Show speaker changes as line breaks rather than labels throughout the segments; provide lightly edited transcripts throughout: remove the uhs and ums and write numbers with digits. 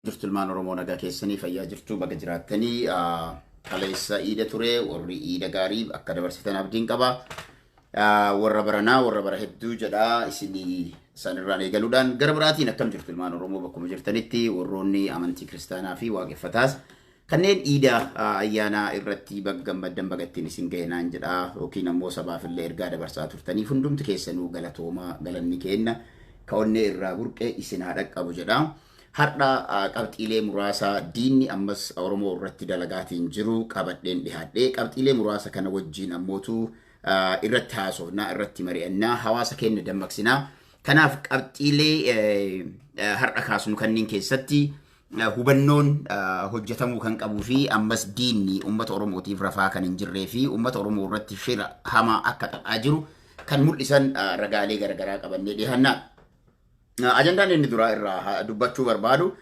Jirtu ilmaan Oromoo, nagaa keessanii, fayyaa jirtu, baga jiraattanii. Kaleessa iida ture. Warri iida gaarii akka dabarsitan abdiin qaba. Warra baranaa warra bara hedduu jedhaa isinii sanirraan eegaluudhaan, gara biraatiin akkam jirtu ilmaan Oromoo bakkuma jirtanitti? Warroonni amantii kiristaanaa fi waaqeffataas kanneen iida ayyaanaa irratti baga gammaddan, baga ittiin isin ga'e naan jedhaa, yookiin ammoo sabaaf illee ergaa dabarsaa turtaniif hundumti keessanuu galatooma, galanni kenna ka onnee irraa burqe isin haa dhaqqabu jedhaa. Har'a qabxiilee muraasa diinni ammas Oromoo irratti dalagaatiin jiru qabadheen dhihaadhee, qabxiilee muraasa kana wajjin ammootu irratti haasofnaa, irratti mari'annaa, hawaasa keenya dammaqsinaa. Kanaaf qabxiilee har'a kaasnu kanneen keessatti hubannoon hojjetamuu kan qabuu fi ammas diinni uummata Oromootiif rafaa kan hin jirree fi uummata Oromoo irratti shira hamaa akka xaxaa jiru kan mul'isan ragaalee garaagaraa qabannee dhiyaannaa. Ajandaan inni duraa irraa dubbachuu barbaadu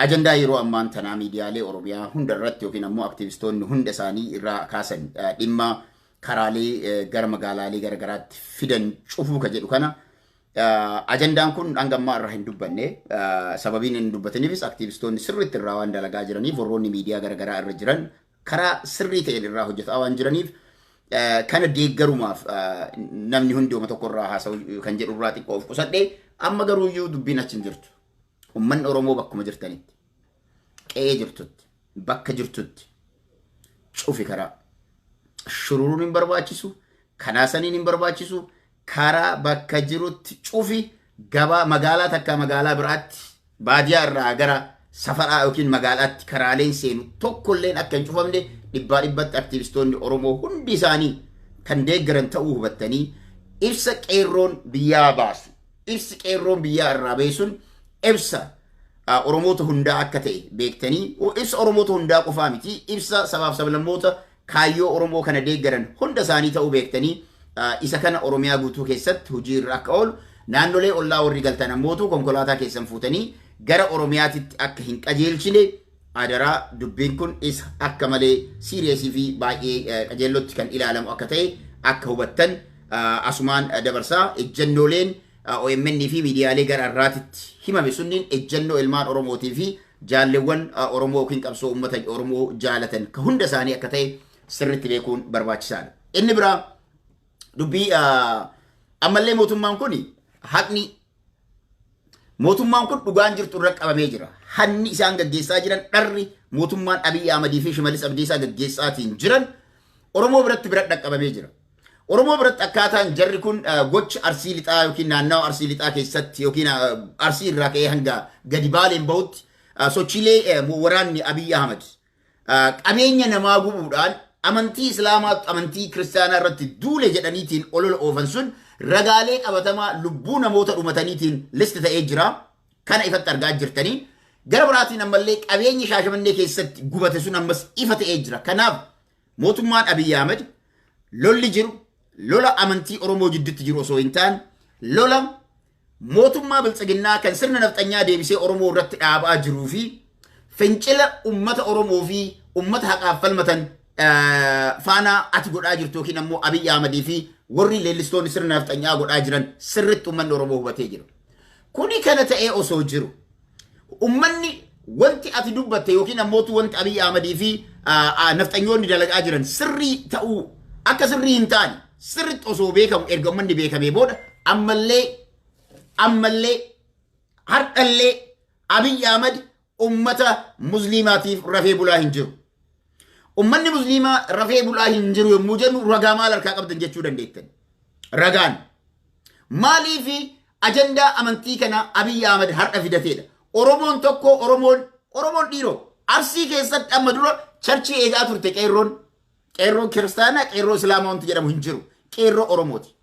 ajandaa yeroo ammaan tanaa miidiyaalee Oromiyaa hunda irratti yookiin ammoo aktivistoonni hunda isaanii irraa kaasan, dhimma karaalee gara magaalaalee garaagaraatti fidan cufuu ka jedhu kana. Ajandaan kun hanga ammaa irraa hin dubbanne. Sababiin hin dubbataniifis aktivistoonni sirriitti irraa waan dalagaa jiraniif, warroonni miidiyaa garaagaraa irra jiran karaa sirrii ta'een irraa hojjetaa waan jiraniif, kana deeggarumaaf namni hundi oma tokko irraa haasa'u kan jedhu irraa xiqqoo of qusadhe. Amma garuu iyyuu dubbiin achi hin jirtu. Uummanni Oromoo bakkuma jirtanitti, qe'ee jirtutti, bakka jirtutti cufi karaa. Shururuun hin barbaachisu, kanaa saniin hin barbaachisu, karaa bakka jirutti cufi. Gabaa magaalaa takka magaalaa biraatti, baadiyaa irraa gara safaraa yookiin magaalaatti karaaleen seenu tokkolleen akka hin cufamne dhibbaa dhibbatti aktivistoonni Oromoo hundi isaanii kan deeggaran ta'uu hubattanii, ibsa qeerroon biyyaa baasu, ibsi qeerroon biyyaa irraa ba'e sun ibsa Oromoota hundaa akka ta'e beektanii, ibsa Oromoota hundaa qofaa miti, ibsa sabaaf sablammoota kaayyoo Oromoo kana deeggaran hunda isaanii ta'uu beektanii, isa kana Oromiyaa guutuu keessatti hojii irra akka oolu, naannolee ollaa warri galtan ammootu konkolaataa keessan fuutanii gara Oromiyaatitti akka hin qajeelchine adaraa. Dubbiin kun isa akka malee serious fi baay'ee qajeellotti kan ilaalamu akka ta'e akka hubattan asumaan dabarsaa. Ejjennooleen OMN fi miidiyaalee gara irraatitti himame sunniin ejjennoo ilmaan Oromootii fi jaalleewwan Oromoo yookiin qabsoo uummata Oromoo jaalatan ka hunda isaanii akka ta'e sirriitti beekuun barbaachisaadha. Inni biraa dubbii ammallee mootummaan kun, haqni mootummaan kun dhugaan jirtu irra qabamee jira. Hanni isaan gaggeessaa jiran, dharri mootummaan Abiyyi Ahmadii fi Shimallis Abdiisaa gaggeessaatiin jiran Oromoo biratti bira dhaqqabamee jira. Oromoo biratti akkaataan jarri kun gocha Arsii Lixaa yookiin naannawa Arsii Lixaa keessatti yookiin Arsii irraa ka'ee hanga gadi Baaleen bahutti sochiilee waraanni Abiyyi Ahmad qabeenya namaa gubuudhaan amantii Islaamaa, amantii kiristaanaa irratti duule jedhaniitiin olola oofan sun ragaalee qabatamaa lubbuu namoota dhumataniitiin list ta'ee jira. Kana ifatti argaa jirtanii. Gara biraatiin ammallee qabeenyi Shaashamannee keessatti gubate sun ammas ifa ta'ee jira. Kanaaf mootummaan Abiyyi Ahmed lolli jiru lola amantii Oromoo jidduutti jiru osoo hin taane, lola mootummaa biltsiginnaa kan sirna nafxanyaa deebisee Oromoo irratti dhaabaa jiruu fi fincila ummata Oromoo fi ummata haqaaf falmatan faanaa ati godhaa jirtu yookiin ammoo Abiyyi Ahmadii fi warri leellistoonni sirna nafxanyaa godhaa jiran sirritti ummanni Oromoo hubatee jira. Kuni kana ta'ee osoo jiru, ummanni wanti ati dubbatte yookiin ammootu wanti Abiyyi Ahmadii fi nafxanyoonni dalagaa jiran sirrii ta'uu akka sirrii hin taane sirritti osoo beekamu, erga ummanni beekamee booda ammallee har'allee Abiyyi Ahmad ummata musliimaatiif rafee bulaa hin jiru. Ummanni musliimaa rafee bulaa hin jiru yommuu jennu, ragaa maal harkaa qabdan jechuu dandeettan. Ragaan maaliifi ajandaa amantii kana Abiyyi Ahmad har'a fidateedha? Oromoon tokko, Oromoon dhiiroo Arsii keessatti amma dura church eegaa turte qeerroon. Qeerroon kiristaanaa, qeerroo islaamaa wanti jedhamu hin jiru. Qeerroo Oromooti.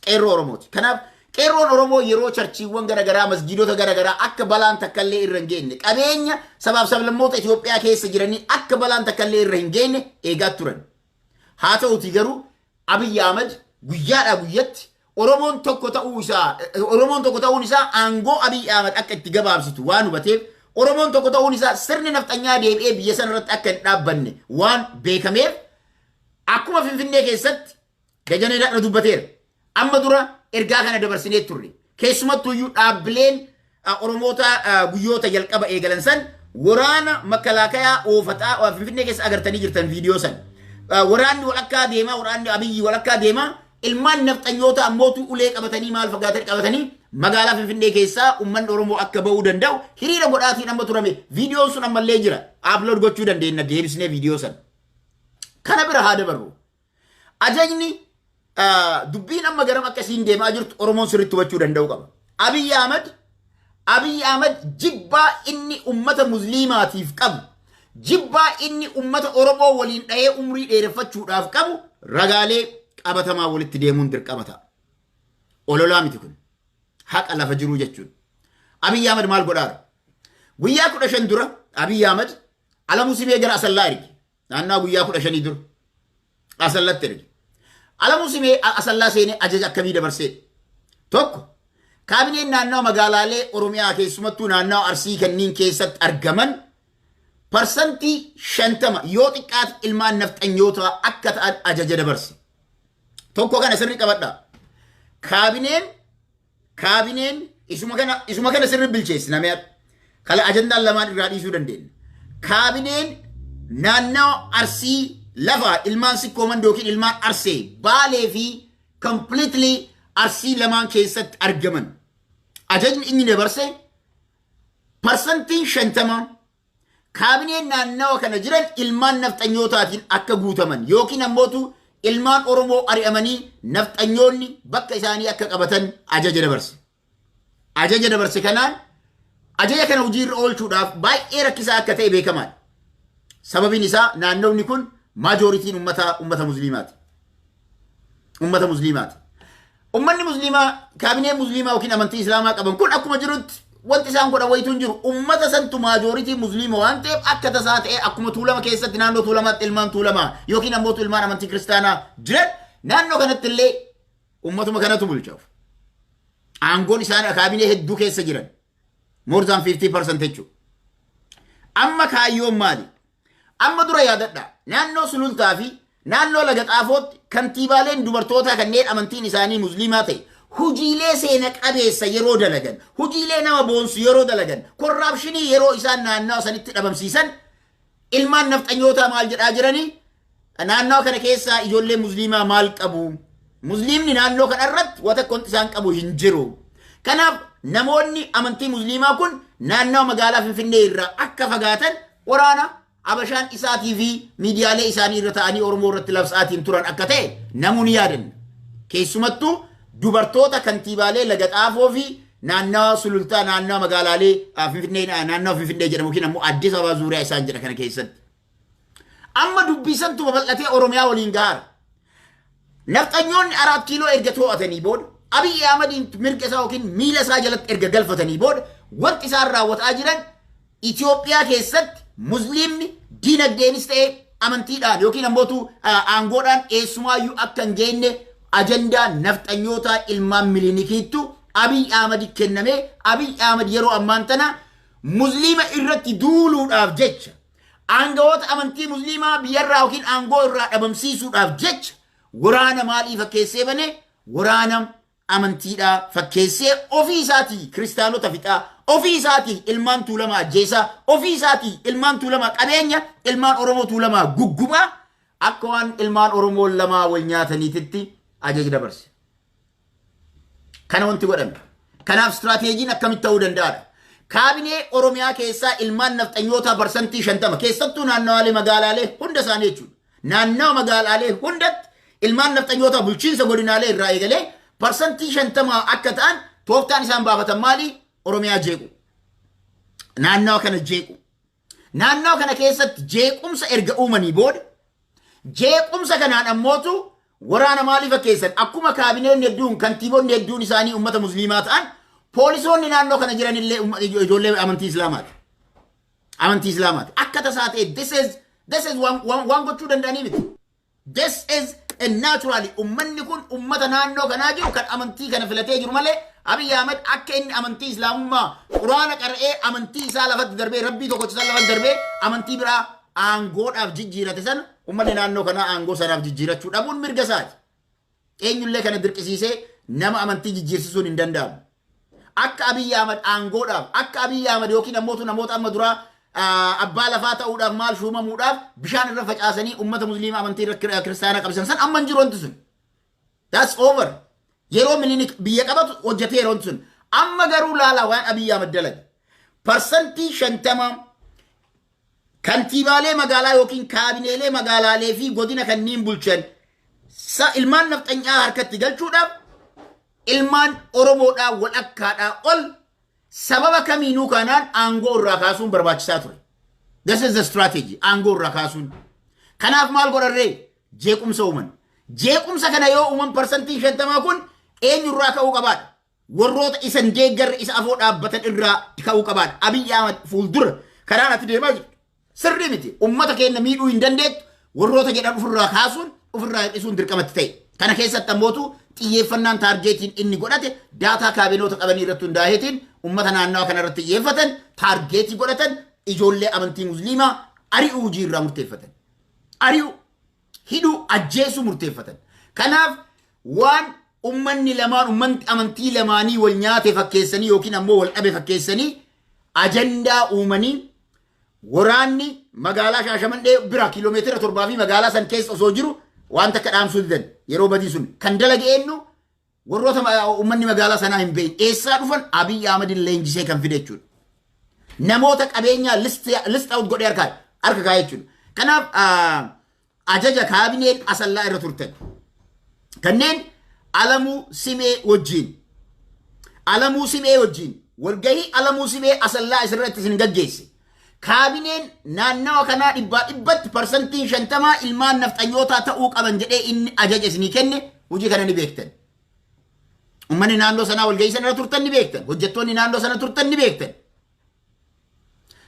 Qeerroo Oromooti. Kanaaf qeerroon Oromoo yeroo churchiiwwan garaagaraa, masgiidota garaagaraa akka balaan takkallee irra hin geenye, qabeenya sabaaf sablammoota Itoophiyaa keessa jiranii akka balaan takkallee irra hin geenye eegaa turan. Haa ta'uti garuu Abiyyi Ahmad guyyaadhaa guyyatti Oromoon tokko ta'uu isaa, Oromoon tokko ta'uun isaa aangoo Abiyyi Ahmad akka itti gabaabsitu waan hubateef, Oromoon tokko ta'uun isaa sirni nafxanyaa deebi'ee biyya sana irratti akka hin dhaabbanne waan beekameef, akkuma Finfinnee keessatti Dajanee irra dubbateera. Amma dura ergaa kana dabarsinee turre. Keessumattuu iyyuu dhaabbileen Oromoota guyyoota jalqaba eegalan san waraana makalaakayaa oofataa Finfinnee keessa agartanii jirtan viidiyoo san. Waraanni walakkaa deemaa, waraanni Abiyyi walakkaa deemaa, ilmaan nafxanyoota ammootu ulee qabatanii, maal fagaatanii qabatanii magaalaa Finfinnee keessaa uummanni Oromoo akka ba'uu danda'u hiriira godhaatiin amma turame. Viidiyoon sun ammallee jira. Upload gochuu dandeenya deebisnee viidiyoo san. Kana bira haa dabarru. Ajajni dubbiin amma garam akkasiin deemaa jirtu Oromoon sirriitti hubachuu danda'u qaba. Abiy Ahmad jibbaa inni ummata Musliimaatiif qabu, jibbaa inni ummata Oromoo waliin dhahee umrii dheereffachuudhaaf qabu ragaalee qabatamaa walitti deemuun dirqama ta'a. Ololaa miti kun. Haqa lafa jiruu jechuudha. Abiy Ahmad maal godhaara? Guyyaa 15 dura Abiy Ahmad Alamuu Simee gara Asallaa erge. Naannoo guyyaa 15 dura. Asallatti erge. Alamuu Simee Asallaa seenee ajaja akkamii dabarsee? Tokko, kaabineen naannoo magaalaalee Oromiyaa, keessumattuu naannoo Arsii kanneen keessatti argaman, 50% yoo xiqqaate ilmaan nafxanyootaa akka ta'an ajaja dabarse. Tokko, kana sirri qabadhaa. Kaabineen isuma kana sirri bilcheessi namee kala ajandaan lamaan irraa dhiisuu dandeenya. Kaabineen naannoo Arsii lafa ilmaan Sikkoo Mandoo yookiin ilmaan Arsee Baalee fi completely Arsii lamaan keessatti argaman. Ajajni inni dabarse 50% kaabineen naannawa kana jiran ilmaan nafxanyootaatiin akka guutaman yookiin ammootu ilmaan Oromoo ari'amanii nafxanyoonni bakka isaanii akka qabatan ajaja dabarse. Ajaja dabarse kanaan ajaja kana hojiirra oolchuudhaaf baay'ee rakkisaa akka ta'e beekamaadha. Sababiin isaa naannawni kun majorityn ummata ummata Musliimaati. Ummata Musliimaati. Ummanni Musliimaa, kaabinee Musliimaa yookiin amantii Islaamaa qaban kun akkuma jirutti wanti isaan godhan wayitu hin jiru. Ummata santu majority Musliima waan ta'eef, akka tasaa ta'e akkuma Tuulama keessatti, naannoo Tuulamaatti ilmaan Tuulamaa yookiin ammoo ilmaan amantii Kiristaanaa jiran, naannoo kanatti illee ummatuma kanatu bulchaaf. Aangoon isaan kaabinee hedduu keessa jiran. More than 50% jechuudha. Amma kaayyoon maali? Amma dura yaadadha. Naannoo Sulultaa fi naannoo Laga Xaafootti kantiibaaleen dubartootaa kanneen amantiin isaanii Musliimaa ta'e hujiilee seena qabeessa yeroo dalagan, hujiilee nama boonsu yeroo dalagan, corruption yeroo isaan naannoo sanitti dhabamsiisan, ilmaan nafxanyootaa maal jedhaa jiranii? Naannoo kana keessaa ijoollee Musliimaa maal qabu? Musliimni naannoo kana irratti wanta wanti isaan qabu hin jiru. Kanaaf namoonni amantii Musliimaa kun naannoo magaalaa Finfinnee irraa akka fagaatan waraana Abashaan isaatii fi miidiyaalee isaanii irra ta'anii Oromoo irratti labsaatiin turan akka ta'e namuu ni yaadanna. Keessumattuu dubartoota kantiibaalee Laga Xaafoo fi naannawa Sulultaa, naannawa magaalaalee Finfinnee, naannawa Finfinnee jedhamu yookiin ammoo Addis Ababaa zuuriyaa isaan jedha kana keessatti. Amma dubbisantu babal'atee Oromiyaa waliin gahaara. Nafxanyoonni Araat Kiiloo erga to'atanii booda, Abiyyi Ahmadiin mirga isaa yookiin miila isaa jalatti erga galfatanii booda, wanti isaan raawwataa jiran Itoophiyaa keessatti Musliimni diinagdeenis ta'e amantiidhaan yookiin ammootu aangoodhaan eessumaayyuu akka hin geenye ajandaa nafxanyootaa ilmaan Milinikiittu Abiy Ahmad kenname. Abiy Ahmad yeroo ammaan tana Musliima irratti duuluudhaaf jecha, aangawoota amantii Musliimaa biyyarraa yookiin aangoo irraa dhabamsiisuudhaaf jecha waraana maalii fakkeessee bane? Waraana amantiidhaa fakkeessee ofii isaatii Kiristaanota fixaa, ofii isaatii ilmaan Tuulamaa ajjeesaa, ofii isaatii ilmaan Tuulamaa, qabeenya ilmaan Oromoo Tuulamaa guggubaa, akka waan ilmaan Oromoo lamaa wal nyaataniititti ajaja dabarse. Kana wanti godhame. Kanaaf istiraateejiin akkamitti ta'uu danda'aadha? Kaabinee Oromiyaa keessaa ilmaan nafxanyootaa 50%, keessattuu naannawaalee magaalaalee hunda isaanii jechuudha. Naannawa magaalaalee hundatti ilmaan nafxanyootaa bulchiinsa godinaalee irraa eegalee 50% akka ta'an tooftaan isaan baafatan maali? Oromiyaa jeequ. Naannawa kana jeequ. Naannawa kana keessatti jeequmsa erga uumanii booda, jeequmsa kanaan ammootu waraana maalii fakkeessan? Akkuma kaabinoonni hedduun, kantiibonni hedduun isaanii ummata Musliimaa ta'an, poolisoonni naannoo kana jiran illee ijoollee amantii Islaamaati. Amantii Islaamaati. Akka tasaa ta'e this is waan gochuu danda'anii miti. This is a naturally ummanni kun ummata naannoo kanaa jiru kan amantii kana filatee jiru malee, Abiy Ahmed akka inni amantii Islaamummaa Quraana qara'ee, amantii isaa lafatti darbee, Rabbii tokkocha isaa lafatti darbee amantii biraa aangoodhaaf jijjiirate sana ummanni naannoo kanaa aangoo sanaaf jijjiirachuu dhabuun mirga isaati. Eenyullee kana dirqisiisee nama amantii jijjiirsisuun hin danda'amu. Akka Abiyyi Ahmad aangoodhaaf, akka Abiyyi Ahmad yookiin ammoo namoota amma duraa abbaa lafaa ta'uudhaaf, maal shuumamuudhaaf bishaan irra facaasanii ummata Musliima amantii irra Kiristaanaa qabsiisan san amma hin jiru wanti sun. That's over. Yeroo Minilik biyya qabatu hojjetee wanti sun. Amma garuu laalaa waan Abiyyi Ahmad dalage. 50% kantiibaalee magaalaa yookiin kaabineelee magaalaalee fi godina kanneen bulchan ilmaan nafxanyaa harkatti galchuudhaaf, ilmaan Oromoodhaa walakkaadhaa ol sababa kamiinuu kanaan aangoo irraa kaasuun barbaachisaa ture. This is the strategy, aangoo irraa kaasuun. Kanaaf maal godharree? Jeequmsa uuman. Jeequmsa kana yoo uuman, 50% kun eenyurraa ka'uu qabaadha? Warroota isan deeggarre, isa afoo dhaabbatan irraa ka'uu qabaadha. Abiyyi Ahmad, fuuldura karaan ati deemaa jirtu sirrii miti. Ummata keenya miidhuu hin dandeettu warroota jedhan ofirraa kaasuun, ofirraa hir'isuun dirqamatti ta'e. Kana keessatti ammootu xiyyeeffannaan, targetiin inni godhate, data kaabinoota qabanii irratti hundaa'eetiin ummata naannawa kana irratti xiyyeeffatan, targetii godhatan, ijoollee amantii Musliimaa ari'uu hojii irraa murteeffatan. Ari'uu, hidhuu, ajjeesuu murteeffatan. Kanaaf waan ummanni lamaan, ummanni amantii lamaanii wal nyaate fakkeessanii yookiin ammoo wal dhabe fakkeessanii ajandaa uumanii, waraanni magaalaa Shaashamannee bira kiiloomeetira 7 fi magaalaa san keessa osoo jiru waan takka dhaamsuu didan. Yeroo badii sun kan dalage eenyu? Warroota ummanni magaalaa sanaa hin beekne, eessaa dhufan, Abiy Ahmedin leenjisee kan fide jechuudha. Namoota qabeenyaa list out godhee harka kaa'e jechuudha. Kanaaf ajaja kaabineen Asallaa irra turtan kanneen Alamuu Simee wajjin walgahii Alamuu Simee Asallaa isirratti isin gaggeesse, kaabineen naannawa kanaa dhibbaa dhibbatti 50% ilmaan nafxanyootaa ta'uu qaban jedhee inni ajaja isinii kenne, hojii kana ni beektan. Uummanni naannoo sanaa walgahii sana irra turtan ni beektan. Hojjettoonni naannoo sana turtan ni beektan.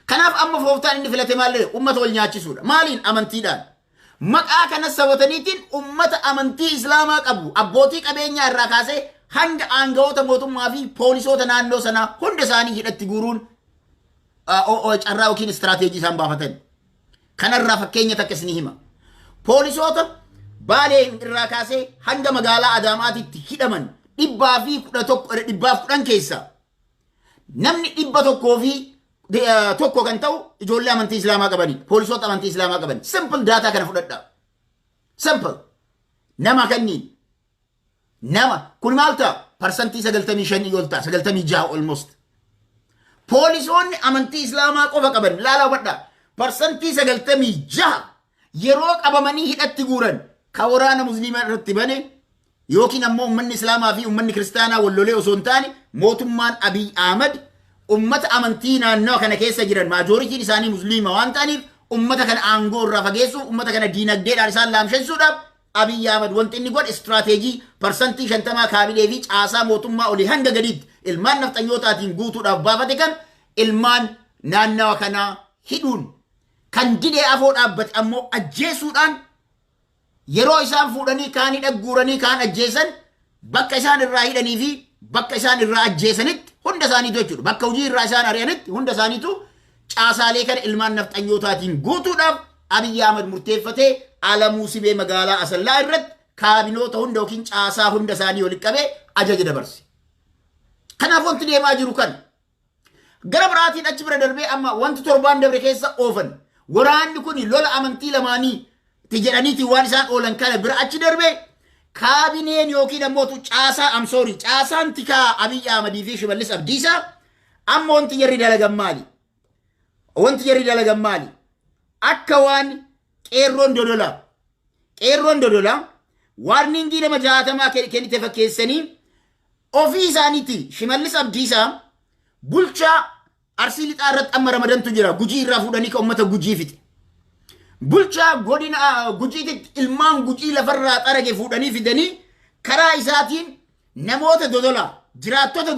Kanaaf amma fooftaan inni filate maal? Uummata wal nyaachisuudha. Maaliin? Amantiidhaan. Maqaa kana sabataniitiin uummata amantii Islaamaa qabu abbootii qabeenyaa irraa kaasee hanga aangawoota mootummaa fi poolisoota naannoo sanaa hunda isaanii hidhatti guuruun carraa yookiin istiraateejii isaan baafatan. Kanarraa fakkeenya takka isinii hima. Poolisoota Baalee irraa kaasee hanga magaalaa Adaamaatitti hidhaman 111, 110 keessaa namni 101 kan ta'u ijoollee amantii Islaamaa qabanii, poolisoota amantii Islaamaa qaban. Simple, data kana fudhadhaa. Simple. Nama kanniin. Nama kun maal ta'a? 95% ol ta'a, 96 almost. Poolisoonni amantii Islaamaa qofa qaban, laalaa hubadhaa. 96% yeroo qabamanii hidhatti guuran, ka waraana Musliimaa irratti bane yookiin ammoo uummanni Islaamaa fi uummanni Kiristaanaa wal lolee osoo hin taane, mootummaan Abiy Ahmad ummata amantii naannawa kana keessa jiran, majorityn isaanii Musliima waan ta'aniif, ummata kana aangoo irraa fageessuuf, ummata kana diinagdeedhaan isaan laamsessuudhaaf Abiy Ahmad wanti inni godhe istiraateejii 50% kaabinee fi caasaa mootummaa olii hanga gadiitti ilmaan nafxanyootaatiin guutuudhaaf baafate kan ilmaan naannawa kanaa hidhuun, kan didee afoo dhaabbate ammoo ajjeesuudhaan, yeroo isaan fuudhanii kaan hidha guuranii kaan ajjeesan, bakka isaan irraa hidhanii fi bakka isaan irraa ajjeesanitti hunda isaaniitu jechuudha. Bakka hojii irraa isaan ari'anitti hunda isaaniitu caasaalee kana ilmaan nafxanyootaatiin guutuudhaaf Abiyyi Ahmad murteeffatee, Alamuu Simee magaalaa Asallaa irratti kaabinoota hunda yookiin caasaa hunda isaanii walitti qabee ajaja dabarse. Kanaaf wanti deemaa jiru kana. Gara biraatiin achi bira darbee amma wanti torbaan dabre keessa oofan, waraanni kun lola amantii lamaanii ti jedhaniiti waan isaan oolan kana bira achi darbee, kaabineen yookiin ammoo caasaa, I'm sorry, caasaan tikaa Abiy Ahmadii fi Shimallis Abdiisaa amma wanti jarri dalagan maali? Wanti jarri dalagan maali? Akka waan qeerroon Dodolaa warningii nama 60 kennite fakkeessanii, ofii isaaniitti Shimallis Abdiisaa bulchaa Arsii Lixaa irratti amma ramadantu jira. Gujii irraa fuudhanii kan uummata Gujii fixe. Bulchaa godina Gujiititti ilmaan Gujii lafarraa xarage fuudhanii fidanii, karaa isaatiin namoota Dodolaa, jiraattota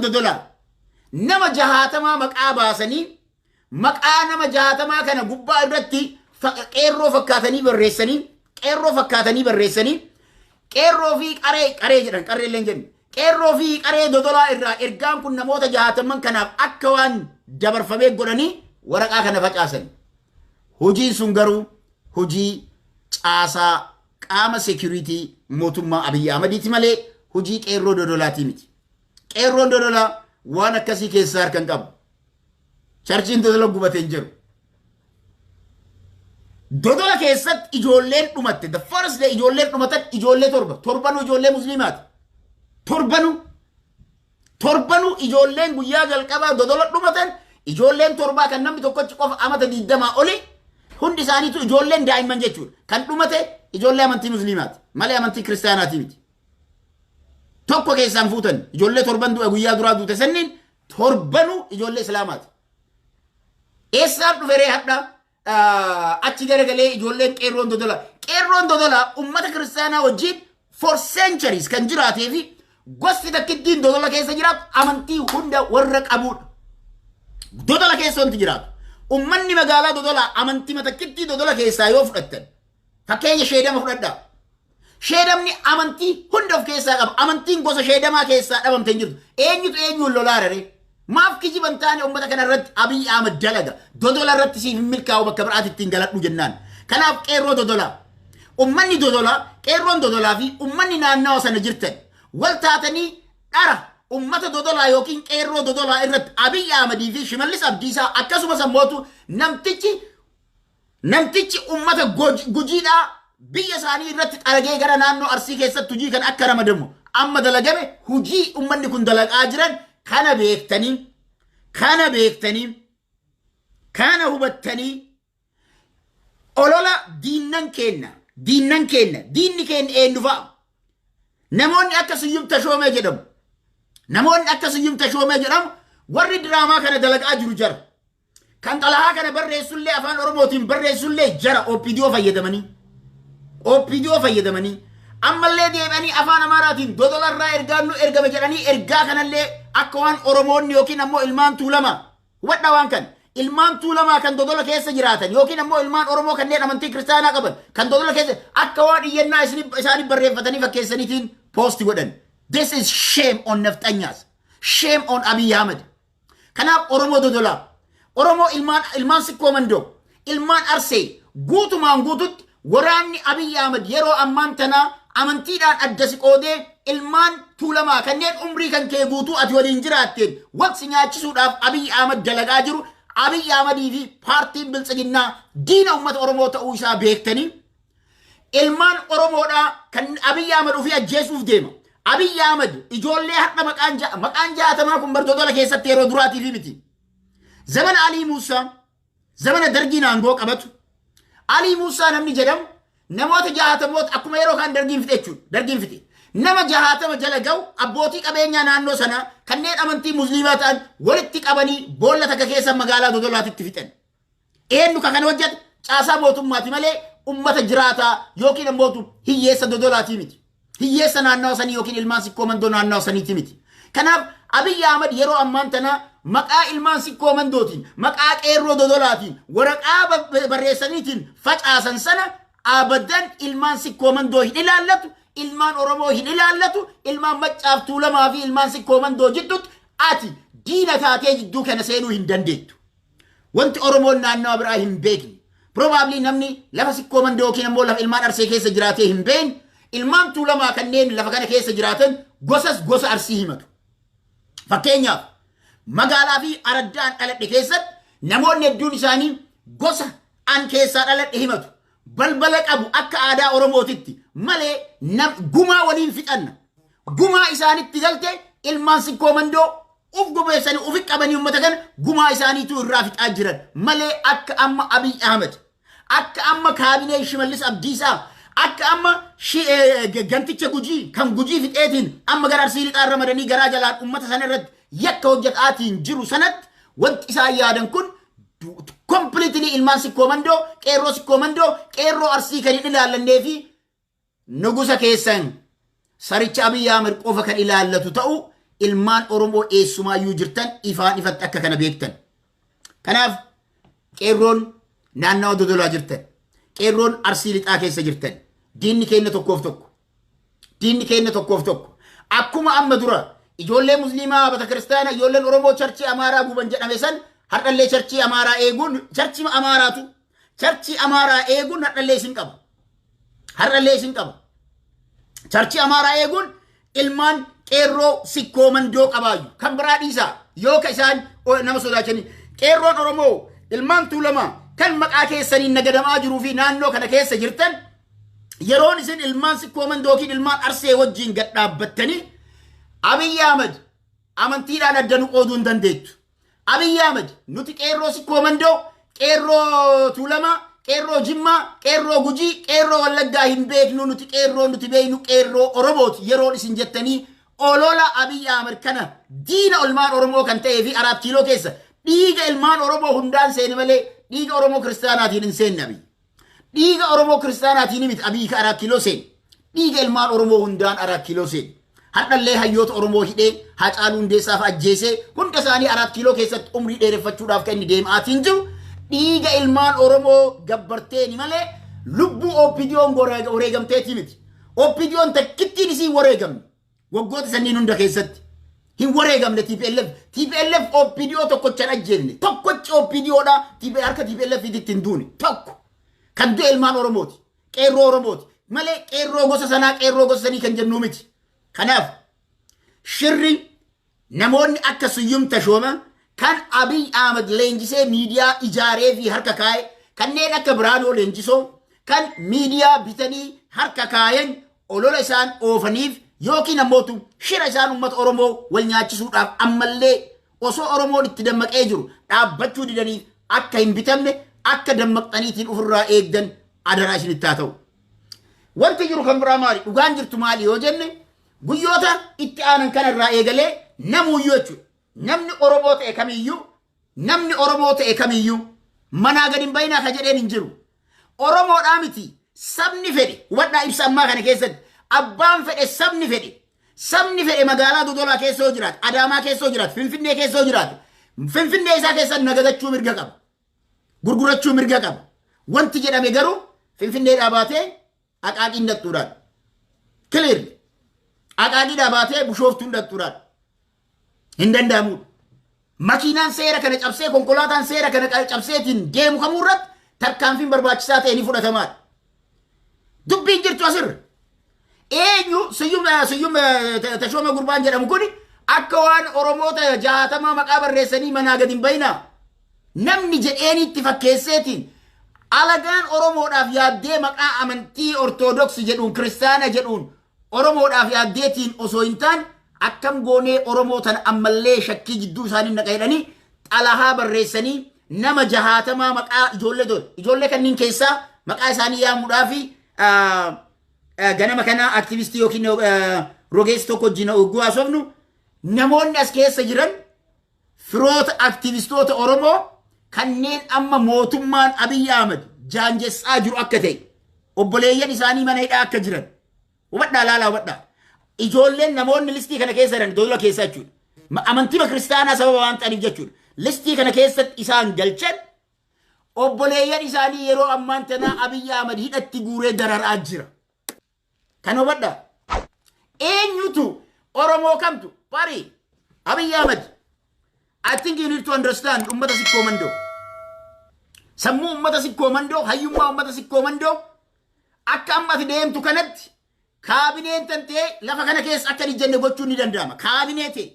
Dodolaa nama 60 maqaa baasanii, maqaa nama 60 kana gubbaa irratti qeerroo fakkaatanii barreessanii, qeerroo fi qaree, qaree jedhan, qarree illee hin jennu, qeerroo fi qaree Dodolaa irraa ergaan kun namoota 60n kanaaf akka waan dabarfamee godhanii waraqaa kana facaasan. Hojiin sun garuu hojii caasaa qaama security mootummaa Abiyyi Ahmadiiti malee hojii Qeerroo Dodolaatii miti. Qeerroon Dodolaa waan akkasii keessaa harka hin qabu. Churchiin Dodola gubatee hin jiru. Dodola keessatti ijoolleen dhumatte, the first day ijoolleen dhumatan ijoollee 7, torbanuu ijoollee musliimaati. Torbanuu ijoolleen guyyaa jalqabaa Dodola dhumatan ijoolleen 7 kan namni tokkochi qofa amata 20 oli, hundi isaaniitu ijoolleen daa'imman jechuudha. Kan dhumate ijoollee amantii musliimaati malee amantii kiristaanaati miti. Tokko keessaan fuutan, ijoollee torban du'e guyyaa duraa duute sanniin torbanuu ijoollee islaamaati. Eessaan dhufe ree hadha achi garagalee ijoolleen Qeerroon Dodola? Qeerroon Dodola ummata kiristaanaa wajjin for centuries kan jiraatee fi gosti takkittiin Dodola keessa jiraatu amantii hunda warra qabudha. Dodola keessa wanti jiraatu. Ummanni magaalaa Dodolaa amantii takkittii Dodola keessaa yoo fudhattan, fakkeenya Sheedama fudhadhaa. Sheedamni amantii hunda of keessaa qaba. Amantiin gosa Sheedamaa keessaa dhabamte hin jirtu. Eenyutu eenyuun lolaa raree? Maaf kijiban taane uummata kana irratti Abiy Ahmad dalaga? Dodola irratti siif hin milkaa'u, bakka biraatti ittiin galadhu jennaan. Kanaaf Qeerroo Dodolaa. Ummanni Dodolaa, Qeerroon Dodolaa fi ummanni naannawa sana jirtan wal taatanii dhara ummata Dodolaa yookiin Qeerroo Dodolaa irratti Abiy Ahmadii fi Shimallis Abdiisaa, akkasumas ammootu namtichi ummata Gujiidhaa biyya isaanii irratti xaragee gara naannoo Arsii keessatti hojii kan akka ramadamu amma dalagame, hojii ummanni kun dalagaa jiran kana beektanii, kana beektanii, kana hubattanii, olola diinnan keenna, diinni keenya eenyu fa'a? Namoonni akka Siyyum Tashoomee jedhamu, namoonni akka Siyyum Tashoomee jedhamu, warri diraamaa kana dalagaa jiru jara. Kan xalahaa kana barreessullee, afaan Oromootiin barreessullee jara OPDO fayyadamanii. OPDO fayyadamanii. Ammallee deebi'anii afaan Amaaraatiin Dodolarraa ergaan nu ergame jedhanii, ergaa kanallee akka waan Oromoonni yookiin ammoo ilmaan Tuulamaa, hubadhaa waan kan, ilmaan Tuulamaa kan Dodola keessa jiraatan yookiin ammoo ilmaan Oromoo kanneen amantii kiristaanaa qaban kan Dodola keessa akka waan iyyannaa isaanii barreeffatanii fakkeessaniitiin post godhan. This is shame on nafxanyaas. Shame on Abiy Ahmed. Kanaaf Oromoo Dodolaa, Oromoo ilmaan Sikkoo Mandoo, ilmaan Arsee guutumaan guututti, waraanni Abiy Ahmed yeroo ammaan tanaa amantiidhaan adda si qoodee ilmaan Tuulamaa kanneen umrii kan kee guutuu ati waliin jiraatteen waqsi nyaachisuudhaaf Abiy Ahmed dalagaa jiru, Abiy Ahmedii fi paartiin Biltsiginnaa diina uummata Oromoo ta'uu isaa beektanii, ilmaan Oromoodhaa kan Abiy Ahmed ofii ajjeesuuf deema. Abiy Ahmed ijoollee har'a maqaan 60 kun bar Dodola keessatti yeroo duraatiif miti. Zamana Alii Muusaa, zamana Dargiin aangoo qabatu, Alii Muusaa namni jedhamu namoota jaatamoota akkuma yeroo kaan Dargiin fixe jechuudha. Dargiin fixe. Nama 60 jala ga'u abbootii qabeenyaa naannoo sanaa kanneen amantii musliimaa ta'an walitti qabanii boolla takka keessa magaalaa Dodolaatitti fixan. Eenyu ka kana hojjete? Caasaa mootummaati malee ummata jiraataa yookiin ammoo hiyyeessa Dodolaatii miti. Hiyyeessa naannawa sanii yookiin ilmaan Sikkoo Mandoo naannawa saniiti miti. Kanaaf Abiy Ahmad yeroo ammaan tana maqaa ilmaan Sikkoo Mandootiin, maqaa Qeerroo Dodolaatiin waraqaa barreessaniitiin facaasan sana abadan ilmaan Sikkoo Mandoo hin ilaallatu, ilmaan Oromoo hin ilaallatu, ilmaan Maccaaf Tuulamaa fi ilmaan Sikkoo Mandoo jidduutti ati diina taatee jidduu kana seenuu hin dandeettu. Wanti Oromoon naannawa biraa hin beekne. Probably namni lafa Sikkoo Mandoo yookiin ammoo lafa ilmaan Arsee keessa jiraatee hin beekne, ilmaan Tuulamaa kanneen lafa kana keessa jiraatan gosas gosa Arsii himatu. Fakkeenyaaf magaalaa fi araddaan dhaladhe keessatti namoonni hedduun isaanii gosa an keessaa dhaladhe himatu. Balbala qabu akka aadaa Oromootitti malee gumaa waliin fixanna. Gumaa isaanitti galte ilmaan Sikkoo Mandoo uf gubeessanii ufi qabanii uummata kana gumaa isaaniitu irraa fixaa jiran malee, akka amma Abiy Ahmed, akka amma kaabinee Shimallis Abdiisaa, akka amma ganticha Gujii kan Gujii fixeetiin amma gara Arsii Lixaa ramadanii garaa jalaan uummata sana irratti yakka hojjetaatiin jiru sanatti, wanti isaan yaadan kun completely ilmaan Sikkoo Mandoo, Qeerroo Sikkoo Mandoo, Qeerroo Arsii kan hin ilaallannee fi nugusa keessan saricha Abiy Ahmed qofa kan ilaallatu ta'u, ilmaan Oromoo eessumaayyuu jirtan ifaan ifatti akka kana beektan. Kanaaf Qeerroon naannawa Dodolaa jirtan, Qeerroon Arsii Lixaa keessa jirtan, diinni keenya tokkoof tokko. Diinni keenya tokkoof tokko. Akkuma amma dura ijoollee musliimaa bata kiristaana, ijoolleen Oromoo churchii Amaaraa guban jedhame san, har'allee churchii Amaaraa eeguun, churchii Amaaraatu churchii Amaaraa eeguun har'allee isin qaba. Har'allee isin qaba. Churchii Amaaraa eeguun Ilmaan qeerroo Sikkoo Mandoo qabaayyu. Kan biraa dhiisaa yoo ka isaan nama sodaachanii. Qeerroon Oromoo ilmaan Tuulamaa kan maqaa keessaniin nagadamaa jiruu fi naannoo kana keessa jirtan, yeroon isin ilmaan Sikkoo Mandoo yookiin ilmaan Arsee wajjin gad dhaabbattanii Abiyyi Ahmad amantiidhaan adda nu qooduu hin dandeettu. Abiyyi Ahmad nuti qeerroo Sikkoo Mandoo, qeerroo Tuulamaa, qeerroo Jimmaa, qeerroo Gujii, qeerroo Wallaggaa hin beeknu, nuti qeerroo nuti beeknu qeerroo Oromooti yeroon isin jettanii olola Abiyyi Ahmad kana diina ilmaan Oromoo kan ta'ee fi Araat Kiiloo keessa dhiiga ilmaan Oromoo hundaan seene malee dhiiga Oromoo kiristaanaatiin hin seenne Abiyyi. Dhiiga Oromoo kiristaanaatiin miti Abiyyi ka Araat Kiiloo seene. Dhiiga ilmaan Oromoo hundaan Araat Kiiloo seene. Har'allee hayyoota Oromoo hidhee, Haacaaluu Hundeessaaf ajjeesee, hunda isaanii Araat Kiiloo keessatti umrii dheereffachuudhaaf kan inni deemaatiin jiru dhiiga ilmaan Oromoo gabbarteeni malee lubbuu OPDO'n wareegamteetii miti. OPDO'n takkittiin isii wareegamne waggoota sanniin hunda keessatti. Hin wareegamne TPLF. TPLF OPDO tokkochaan ajjeefne. Tokkochi OPDOdha harka TPLF itti hin duune. Tokko. Kan du'e ilmaan Oromooti. Qeerroo Oromooti. Malee qeerroo gosa sanaa, qeerroo gosa sanii kan jennu miti. Kanaaf shirri namoonni akka Suyyum Tashooma kan Abiy Ahmad leenjisee miidiyaa ijaaree fi harka kaa'e, kanneen akka Biraanoo Leenjisoo kan miidiyaa bitanii harka kaayan, olola isaan oofaniif yookiin ammootu shira isaan uummata Oromoo wal nyaachisuudhaaf ammallee osoo Oromoon itti dammaqee jiru dhaabbachuu didaniif akka hin bitamne, akka dammaqxaniitiin ofirraa eegdan adaraa isinitti haa ta'u. Wanti jiru kan biraa maali? Dhugaan jirtu maali yoo jenne, guyyoota itti aanan kanarraa eegalee namuuyyuu jechuudha. Namni Oromoo ta'e kamiyyuu, namni Oromoo ta'e kamiyyuu manaa gadi hin bayinaa ka jedheen hin jiru. Oromoodhaa miti, sabni fedhe, hubadhaa, ibsa ammaa kana keessatti abbaan fedhe, sabni fedhe magaalaa Dodolaa keessa yoo jiraate, Adaamaa keessa yoo jiraate, Finfinnee keessa yoo jiraate, Finfinnee isaa keessa nagadachuu mirga qaba. Gurgurachuu mirga qaba. Wanti jedhame garuu Finfinnee baatee Aqaaqiin dhattuudhaan. Clear. Aqaaqiidhaa baatee Bushooftuun dhattuudhaan. Hin danda'amudha. Makiinaan seera kana cabsee, konkolaataan seera kana cabseetiin deemu kamuu irratti tarkaanfiin barbaachisaa ta'e ni fudhatamaadha. Dubbiin jirtu asirra. Eenyu Suyyum Tashooma gurbaan jedhamu kun akka waan Oromoota 60 maqaa barreessanii manaa gadi hin bayinaa namni jedheeni itti fakkeesseetiin, alagaan Oromoodhaaf yaaddee maqaa amantii Ortodoksii jedhuun, kiristaana jedhuun Oromoodhaaf yaaddeetiin osoo hin taane, akkam goonee Oromoo tana ammallee shakkii jidduu isaanii naqa jedhanii xalahaa barreessanii nama 60 maqaa ijoollee tole ijoollee kanneen keessaa maqaa isaanii yaamuudhaa fi ganama kana aktivistii yookiin rogeessi tokko wajjin hogguu haasofnu, namoonni as keessa jiran firoota aktivistoota Oromoo kanneen amma mootummaan Abiyyi Ahmad jaanjessaa jiru akka ta'e, obboleeyyan isaanii mana hidhaa akka jiran hubadhaa, laalaa, hubadhaa. Ijoolleen namoonni listii kana keessa jiran Dodola keessa jechuudha. Amantii kiristaanaa sababa waan ta'aniif jechuudha. Listii kana keessatti isaan galchan obboleeyyan isaanii yeroo ammaan tanaa Abiyyi Ahmad hidhatti guuree dararaa jira. Kan hubadhaa. Eenyutu, Oromoo kamtu bari Abiyyi Ahmad? I think you need to understand ummata Sikkoo Mandoo. Sammuu ummata Sikkoo Mandoo, hayyummaa ummata Sikkoo Mandoo, akka amma ati deemtu kanatti kaabineen tantee lafa kana keessa akka hin ijjanne gochuun ni danda'ama. Kaabinee ta'e.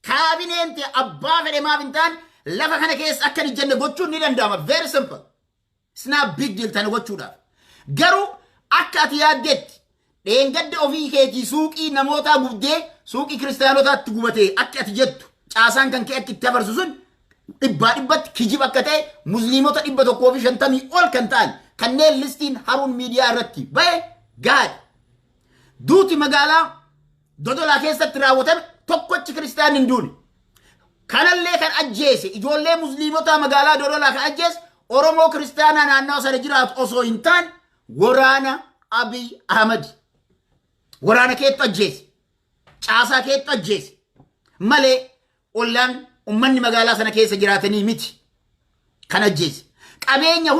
Kaabineen ta'e abbaa fedhe maaf hin taane lafa kana keessa akka hin ijjanne gochuun ni danda'ama. Very simple. It's not big deal tana gochuudhaaf. Garuu akka ati yaaddetti dheengadda ofii keetii suuqii namootaa gubdee, suuqii kiristaanotaatti gubatee akka ati jettu, caasaan kan kee akka itti afarsu sun dhibbaa dhibbatti kijiba akka ta'e, musliimota 150 ol kan ta'an kanneen listiin Haruun Miidiyaa irratti ba'e gaadha. Duuti magaalaa Dodolaa keessatti raawwatame tokkochi kiristaan hin duune. Kanallee kan ajjeese, ijoollee musliimotaa magaalaa Dodolaa kan ajjeese, Oromoo kiristaanaa naannawa sana jiraatu osoo hin taane waraana Abiy Ahmad. Waraana keettu ajjeese. Caasaa keettu ajjeese. Malee ollaan ummanni magaalaa sana keessa jiraatanii miti kan ajjeese. Qabeenya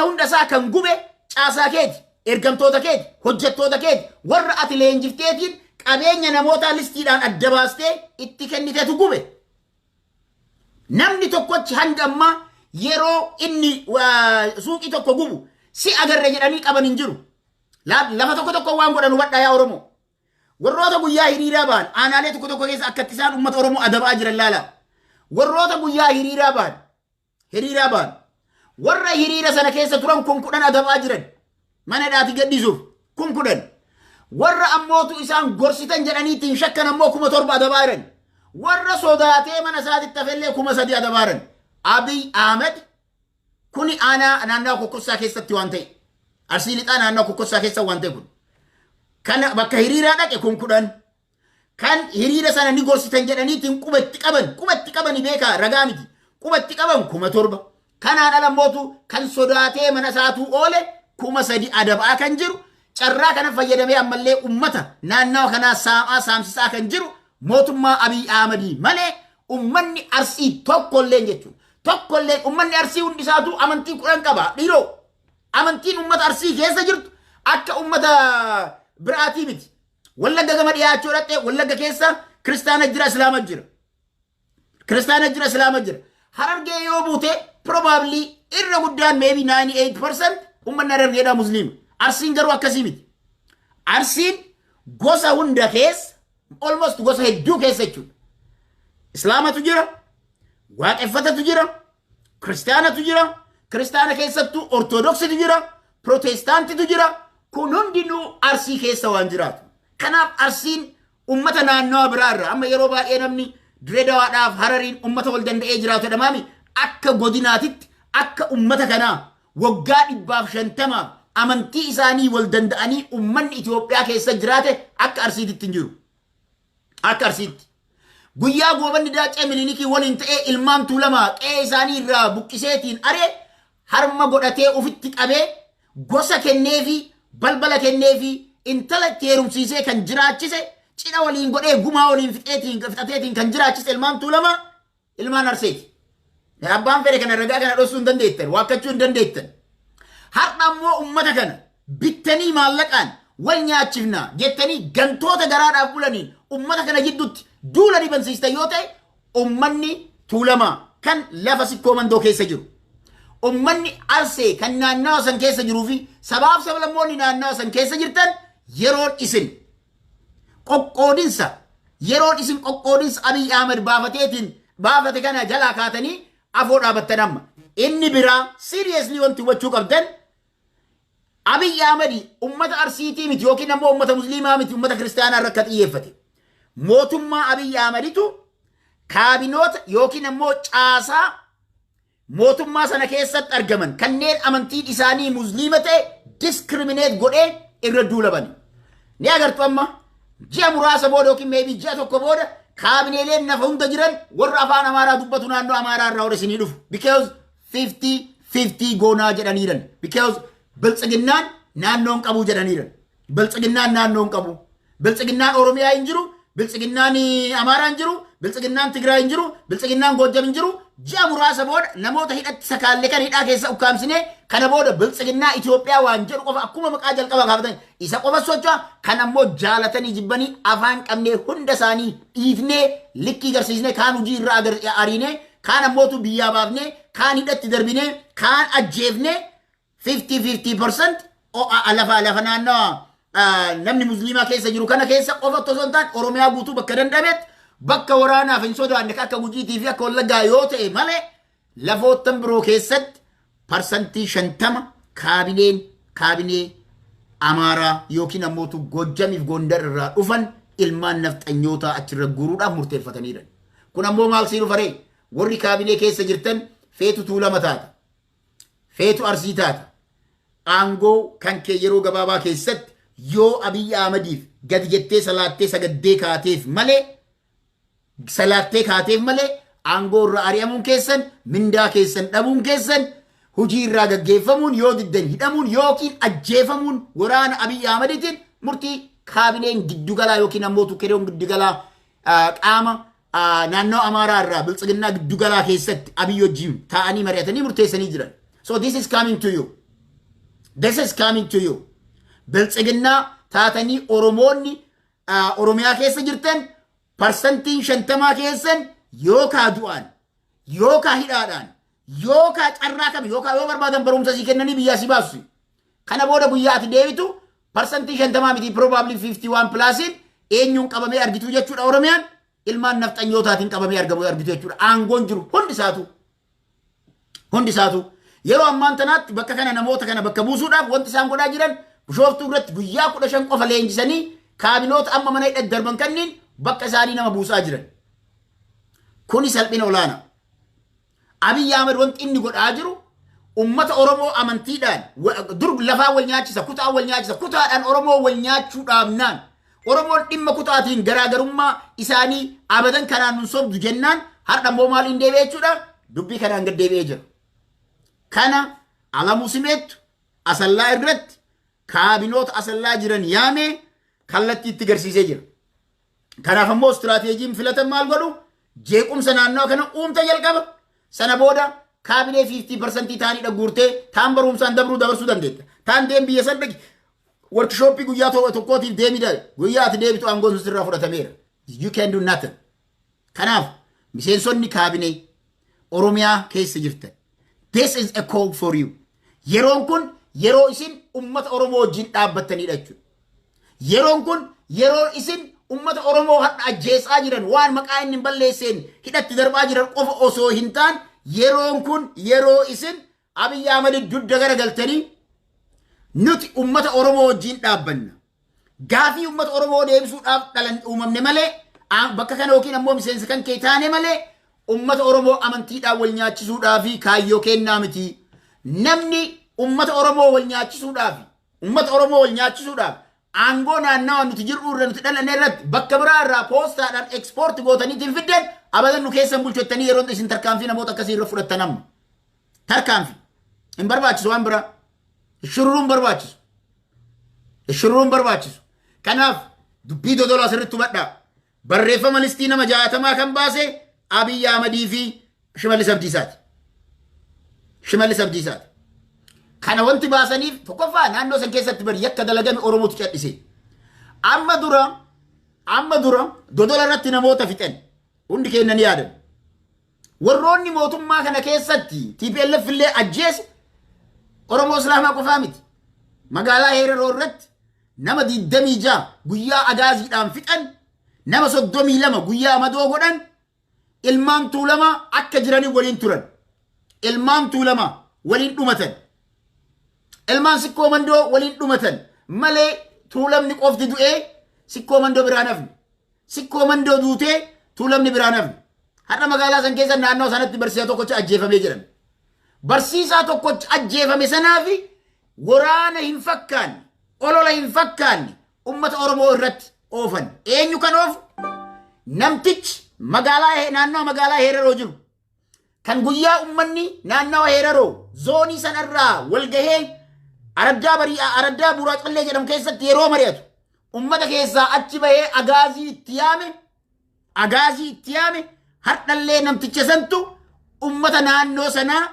hundasaa kan gube caasaa keeti, ergamtoota keeti, hojjettoota keeti, warra ati leenjifteetiin qabeenya namootaa listiidhaan adda baastee itti kenniteetu gube. Namni tokkochi hanga ammaa yeroo inni suuqii tokko gubu si agarre jedhanii qaban hin jiru. Lafa tokko tokko waan godhan hubadhaa, yaa Oromoo. Warroota guyyaa hiriiraa ba'an aanaalee tokko tokko keessa akkatti isaan uummata Oromoo adabaa jiran laala. Warroota guyyaa hiriiraa ba'an warra hiriira sana keessa turan kun 10 adabaa jiran, mana hidhaati gadhiisuuf kun 10. Warra ammootu isaan gorsitan jedhanii ittiin shakkan ammoo 7,000 adabaa jiran. Warra sodaatee mana isaatitti hafellee 3,000 adabaa jiran. Abiy Ahmed kuni aanaa naannawaa Kokkossaa keessatti waan ta'e. Arsii Lixaa naannawaa Kokkossaa keessa waan ta'e kun. Kana bakka hiriiraa dhaqe kun 10. Kan hiriira sana ni gorsitan jedhaniitiin qubatti qabani, beekaa, ragaa miti. Qubatti qaban 7,000. Kanaan ala mootu kan sodaatee mana isaatuu oole 3,000 adabaa kan jiru, carraa kana fayyadamee ammallee ummata naannawa kanaa saamaa saamsisaa kan jiru mootummaa Abiy Ahmadii malee ummanni Arsii tokkolleen jechuudha. Tokkolleen ummanni Arsii hundi isaatu amantii 10 qaba, dhiiroo. Amantiin ummata Arsii keessa jirtu akka ummata biraatii miti. Wallagga gama dhiyaachuu dhaqxee, Wallagga keessa kiristaana jira, islaama jira. Kiristaana jira, islaama jira. Harargee yoo buute, probably irra guddaan, maybe 98%, ummanni Harargeedhaa musliima. Arsiin garuu akkasii miti. Arsiin gosa hunda keessa, almost gosa hedduu keessa jechuudha. Islaamatu jira, waaqeffatatu jira, kiristaanatu jira, kiristaana keessattuu ortodoksitu jira, pirootestaantitu jira. Kun hundinuu Arsii keessa waan jiraatu. Kanaaf Arsiin ummata naannawa biraarra, amma yeroo baay'ee namni Direedawaadhaaf Harariin ummata wal danda'ee jiraatu jedhamaami, akka godinaatitti akka ummata kanaa waggaa 150f amantii isaanii wal danda'anii ummanni Itoophiyaa keessa jiraate akka Arsiititti hin jiru. Akka Arsiitti. Guyyaa Goobanni Daacee Milinikii waliin ta'ee ilmaan Tuulamaa qe'ee isaanii irraa buqqiseetiin aree harma godhatee ofitti qabee, gosa kenneefi, balbala kenneefi, intala itti heerumsiisee kan jiraachise, cidha waliin godhee, gumaa waliin fixateetiin kan jiraachise ilmaan Tuulamaa ilmaan Arseeti. Abbaan fedhe kana ragaa kana dhoksuu hin dandeettan, waakkachuu hin dandeettan. Har'a ammoo ummata kana bittanii maallaqaan wal nyaachifna jettanii gantoota garaadhaaf bulaniin ummata kana jidduutti duula dhibansiistan yoo ta'e, ummanni Tuulamaa kan lafa Sikkoo Mandoo keessa jiru, ummanni Arsee kan naannawa san keessa jiruu fi sabaaf sablammoonni naannawa san keessa jirtan, yeroon isin qoqqoodinsa Abiy Ahmed baafateetiin baafate kana jalaa kaatanii afoo dhaabattan amma. Inni biraa seriously wanti hubachuu qabdan, Abiy Ahmed ummata Arsiitii miti yookiin ammoo ummata musliimaa miti, ummata kiristaanaa irra akka xiyyeeffate. Mootummaa Abiy Ahmeditu kaabinoota yookiin ammoo caasaa mootummaa sana keessatti argaman kanneen amantiin isaanii musliima ta'e discriminate godhee irra duulabani. Ni agartu, amma ji'a muraasa booda yookiin maybe ji'a tokko booda kaabineeleen nafa hunda jiran warra afaan Amaaraa dubbatu naannoo Amaaraa irraa warra isinii dhufu. Because 50-50 goonaa jedhaniiran. Because Biltsiginnaan naannoon qabu jedhaniiran. Biltsiginnaan naannoon qabu. Biltsiginnaan Oromiyaa hin jiru. Biltsiginnaan Amaaraa hin jiru. Biltsiginnaan Tigraay hin jiru. Biltsiginnaan Goojjam hin jiru. Ji'a muraasa booda namoota hidhatti sakaallee kan hidhaa keessa ukkaamsinee, kana booda Biltsiginnaa Itoophiyaa waan jedhu qofa akkuma maqaa jalqaba kaafatan isa qofa socho'a. Kan ammoo jaalatanii jibbanii afaan qabnee hunda isaanii dhiifnee, likkii garsiisnee, kaan hojii irraa ariinee, kaan ammootu biyyaa baafnee, kaan hidhatti darbinee, kaan ajjeefnee, 50-50% lafa naannawa namni musliimaa keessa jiru kana keessa qofa osoo hin taane, Oromiyaa guutuu bakka danda'ametti, bakka waraanaaf hin sodaanne akka Gujiitii fi akka Wallaggaa yoo ta'e malee, lafoottan biroo keessatti 50% kaabinee Amaaraa yookiin ammootu Gojjamiif Gondar irraa dhufan ilmaan nafxanyootaa achirra guuruudhaaf murteeffataniiran. Kun ammoo maal sii dhufaree? Warri kaabinee keessa jirtan, feetu Tuulama taata. Feetu Arsii taata. Aangoo kan kee yeroo gabaabaa keessatti yoo Abiyyi Ahmadiif gadi jettee salaattee sagaddee kaateef malee, salaattee kaateef malee, aangoo irraa ari'amuun keessan, mindaa keessan dhabuun keessan, hojii irraa gaggeeffamuun, yoo diddan hidhamuun yookiin ajjeefamuun waraana Abiyyi Ahmadiitiin murtii kaabineen giddugalaa yookiin ammoo tukkeroon giddugalaa qaama naannoo Amaaraa irraa Biltsiginnaa giddugalaa keessatti Abiyyi wajjin taa'anii mari'atanii murteessanii jiran. So this is coming to you. This is coming to you. Biltsiginnaa taatanii Oromoonni Oromiyaa keessa jirtan, 50% keessan yookaa du'aan, yookaa hidhaadhaan, yookaa carraa kami, yookaa yoo barbaadan barumsa sii kennanii biyyaa si baasu. Kana booda guyyaa ati deebitu 50% miti, probably 51 plusiin Eenyuun qabamee argitu jechuudha Oromiyaan? Ilmaan nafxanyootaatiin qabamee argamu argitu jechuudha. Aangoon jiru hundi isaatu. Hundi isaatu. Yeroo ammaan tanaatti bakka kana namoota kana bakka buusuudhaaf wanti isaan godhaa jiran, Bishooftuu irratti guyyaa 15 qofa leenjisanii kaabinoota amma mana hidhatti darban kanniin bakka isaanii nama buusaa jiran. Kuni salphina olaanaa. Abiy Ahmed wanti inni godhaa jiru ummata Oromoo amantiidhaan dur lafaa wal nyaachisa, kutaa wal nyaachisa, kutaadhaan Oromoo wal nyaachuu dhaabnaan, Oromoon dhimma kutaatiin garaagarummaa isaanii abadan kanaan nun sobdu jennaan, har'a immoo maaliin deebi'ee jechuudha? Dubbii kanaan gad deebi'ee jira. Kana Alamuu Simeettu Asallaa irratti kaabinoota Asallaa jiran yaamee kallattii itti garsiisee jira. Kanaaf ammoo istiraateejiin filatan maal godhu? Jeequmsa naannoo kana uumta jalqaba. Sana booda kaabinee 50% ta'anii guurtee taan barumsaan dabruu dabarsuu dandeetta. Taan deem biyya san dhaqi, workshop guyyaa tokkootiif deemi, guyyaa ati deebitu aangoon sun sirraa fudhatameera. You can do nothing. Kanaaf miseensonni kaabinee Oromiyaa keessa jirtan, this is a call for you. Yeroon kun yeroo isin ummata Oromoo wajjin dhaabbattanidha jechuudha. Yeroon kun yeroo isin ummata Oromoo hadha ajjeesaa jiran, waan maqaa inni hin balleesseen hidhatti darbaa jiran qofa osoo hin taane, yeroon kun yeroo isin Abiyyi Ahmad dugda garagaltanii nuti ummata Oromoo wajjin dhaabbanna. Gaafii ummata Oromoo deebisuudhaaf dhalan uumamne malee, bakka kana yookiin ammoo miseensa kan kee taane malee, ummata Oromoo amantiidhaan wal nyaachisuudhaaf kaayyoo kennaa miti. Namni ummata Oromoo wal nyaachisuudhaaf, ummata Oromoo wal nyaachisuudhaaf aangoo naannawa nuti jirru irra nuti dhalanne irratti bakka biraa irraa poostaadhaan export gootaniitiin fiddan abadan nu keessan bulchottanii yeroo isin tarkaanfii namoota akkasii irra fudhattan amma. Tarkaanfii. Hin barbaachisu waan biraa. Shururuun barbaachisu. Shururuun barbaachisu. Kanaaf dubbii Dodolaa sirriitti hubadhaa. Barreeffama listii nama 60 kan baase Abiyyi Ahmadii fi Shimallis Abdiisaati. Shimallis Abdiisaati. Kana wanti baasaniif tokkoffaa naannoo san keessatti bari yakka dalagame Oromootu cadhise. Amma dura Dodola irratti namoota fixan hundi keenya ni yaadan. Warroonni mootummaa kana keessatti TPLF illee ajjeese Oromoo Islaamaa qofaa miti. Magaalaa Heereroo irratti nama 26 guyyaa agaaziidhaan fixan, nama 32 guyyaa madoo godhan, ilmaan Tuulamaa akka jiranii waliin turan. Ilmaan Tuulamaa waliin dhumatan. Ilmaan Sikkoo Mandoo waliin dhumatan malee Tuulamni qofti du'ee Sikkoo Mandoo biraan hafne. Sikkoo Mandoo duutee Tuulamni biraan hafne. Har'a magaalaa san keessa naannoo sanatti barsiisaa tokkocha ajjeefamee jedhame. Barsiisaa tokkocha ajjeefame sanaafi waraana hin fakkaanne, olola hin fakkaanne ummata Oromoo irratti oofan. Eenyu kan oofu? Namtichi magaalaa naannoo magaalaa Heeraroo jiru. Kan guyyaa ummanni naannawa Heeraroo zoonii sanarraa walgahee araddaa bari'aa araddaa Buuraa Callee jedhamu keessatti yeroo mari'atu ummata keessaa achi bahee agaazii itti yaame, agaazii itti yaame. Hardhallee namticha santu ummata naannoo sanaa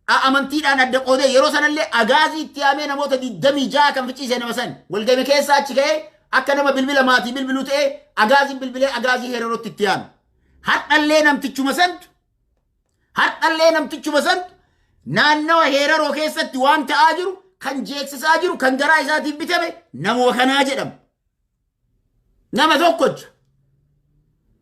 amantiidhaan adda qoodee yeroo sanallee agaazii itti yaamee namoota 26 kan ficiise nama san walgame keessaa achi ka'ee akka nama bilbila maatii bilbiluu ta'ee agaaziin bilbilee agaazii Heerarootti itti yaame. Hardhallee namtichuma santu, hardhallee namtichuma santu naannawa Heeraroo keessatti waan ta'aa jiru kan jeeksisaa jiru, kan garaa isaatiin bitame namuma kanaa jedhama. Nama tokkocha.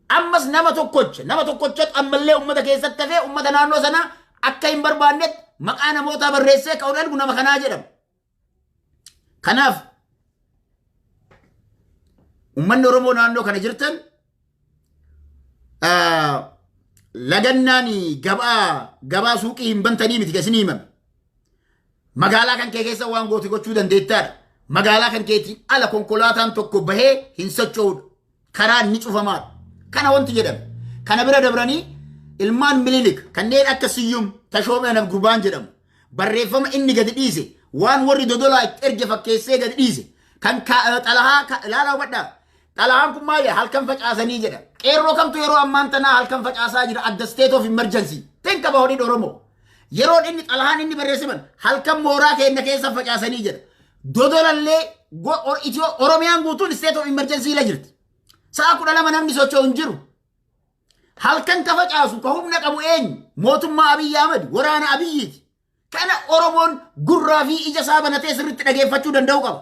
Ammas nama tokkocha. Nama tokkochatu ammallee uummata keessatti hafee uummata naannoo sanaa akka hin barbaannetti maqaa namootaa barreessee ka'uun ergu nama kanaa jedhama. Kanaaf uummanni Oromoo naannoo kana jirtan, lagannaan gabaa suuqii hin bantanii miti kan isin himame. Magaalaa kan kee keessa waan goote gochuu dandeettaadha. Magaalaa kan keetiin ala konkolaataan tokko bahee hin socho'udha. Karaan ni cufamaadha. Kana wanti jedhame. Kana bira dabranii ilmaan Mililik kanneen akka Siyyum Tashoomee Naf Gurbaan jedhamu barreeffama inni gadi dhiise waan warri Dodolaa itti erge fakkeessee gadi dhiise kan xalahaa ilaalaa hubadhaa. Xalahaan kun maali? Halkan facaasanii jedha. Qeerroo kamtu yeroo ammaan tanaa halkan facaasaa jira at the state of emergency? Think about it, Oromoo. Yeroon inni xalahaan inni barreesse halkan mooraa keenya keessa facaasanii jedha. Dodolallee Oromiyaan guutuun state of emergency ila jirti. Sa'a 12 namni socho'u hin jiru. Halkan ka facaasu ka humna qabu eenyu? Mootummaa Abiyyi Ahmad, waraana Abiyyiiti. Kana Oromoon gurraa fi ija isaa banatee sirriitti dhageeffachuu danda'u qaba.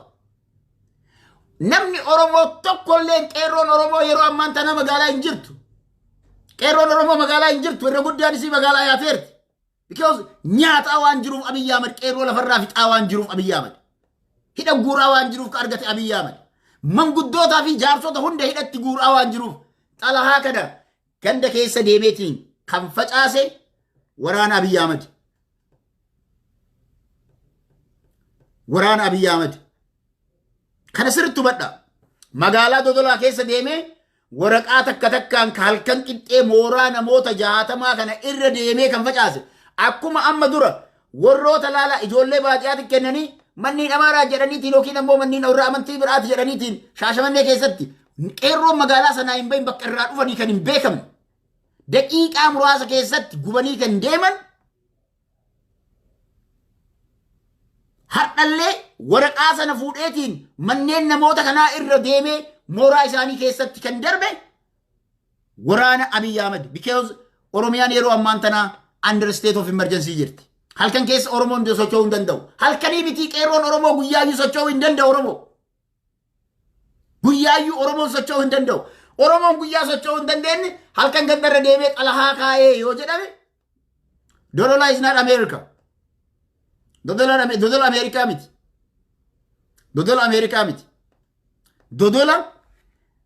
Namni Oromoo tokkollee, qeerroon Oromoo yeroo ammaan tana magaalaa hin jirtu. Qeerroon Oromoo magaalaa hin jirtu, irra guddaan isii magaalaa yaateerti. Because nyaataa waan jiruuf Abiyyi Ahmad, qeerroo lafarraa fixaa waan jiruuf Abiyyi Ahmad. Hidha guuraa waan jiruuf ka argate Abiyyi Ahmad. Manguddootaa fi jaarsota hunda hidhatti guuraa waan jiruuf xalahaa kana ganda keessa deemeetiin kan facaase waraana Abiyyi Ahmad. Waraana Abiyyi Ahmad. Kana sirriitti hubadha. Magaalaa Dodolaa keessa deemee waraqaa takka takkaan ka halkan qixxee mooraa namoota 60 kana irra deemee kan facaase. Akkuma amma dura warroota laala ijoollee baadiyyaatti kennanii manneen Amaaraa jedhaniitiin yookiin ammoo manneen warra amantii biraati jedhaniitiin Shaashamannee keessatti qeerroon magaalaa sanaa hin bahin, bakka irraa dhufanii kan hin beekamne, daqiiqaa muraasa keessatti gubanii kan deeman, hardhallee waraqaa sana fuudheetiin manneen namoota kanaa irra deemee mooraa isaanii keessatti kan darbe waraana Abiy Ahmed, because Oromiyaan yeroo ammaan tanaa under state of emergency jirti. Halkan keessa Oromoon socho'uu hin danda'u. Halkanii miti, qeerroon Oromoo guyyaayyuu socho'uu hin danda'u Oromoo. Guyyaayyuu Oromoon socho'uu hin danda'u. Oromoon guyyaa socho'uu hin dandeenye halkan gandarra deemee xalahaa kaa'ee yoo jedhame, Dodola is not America. Dodola Ameerikaa miti. Dodola Ameerikaa miti. Dodola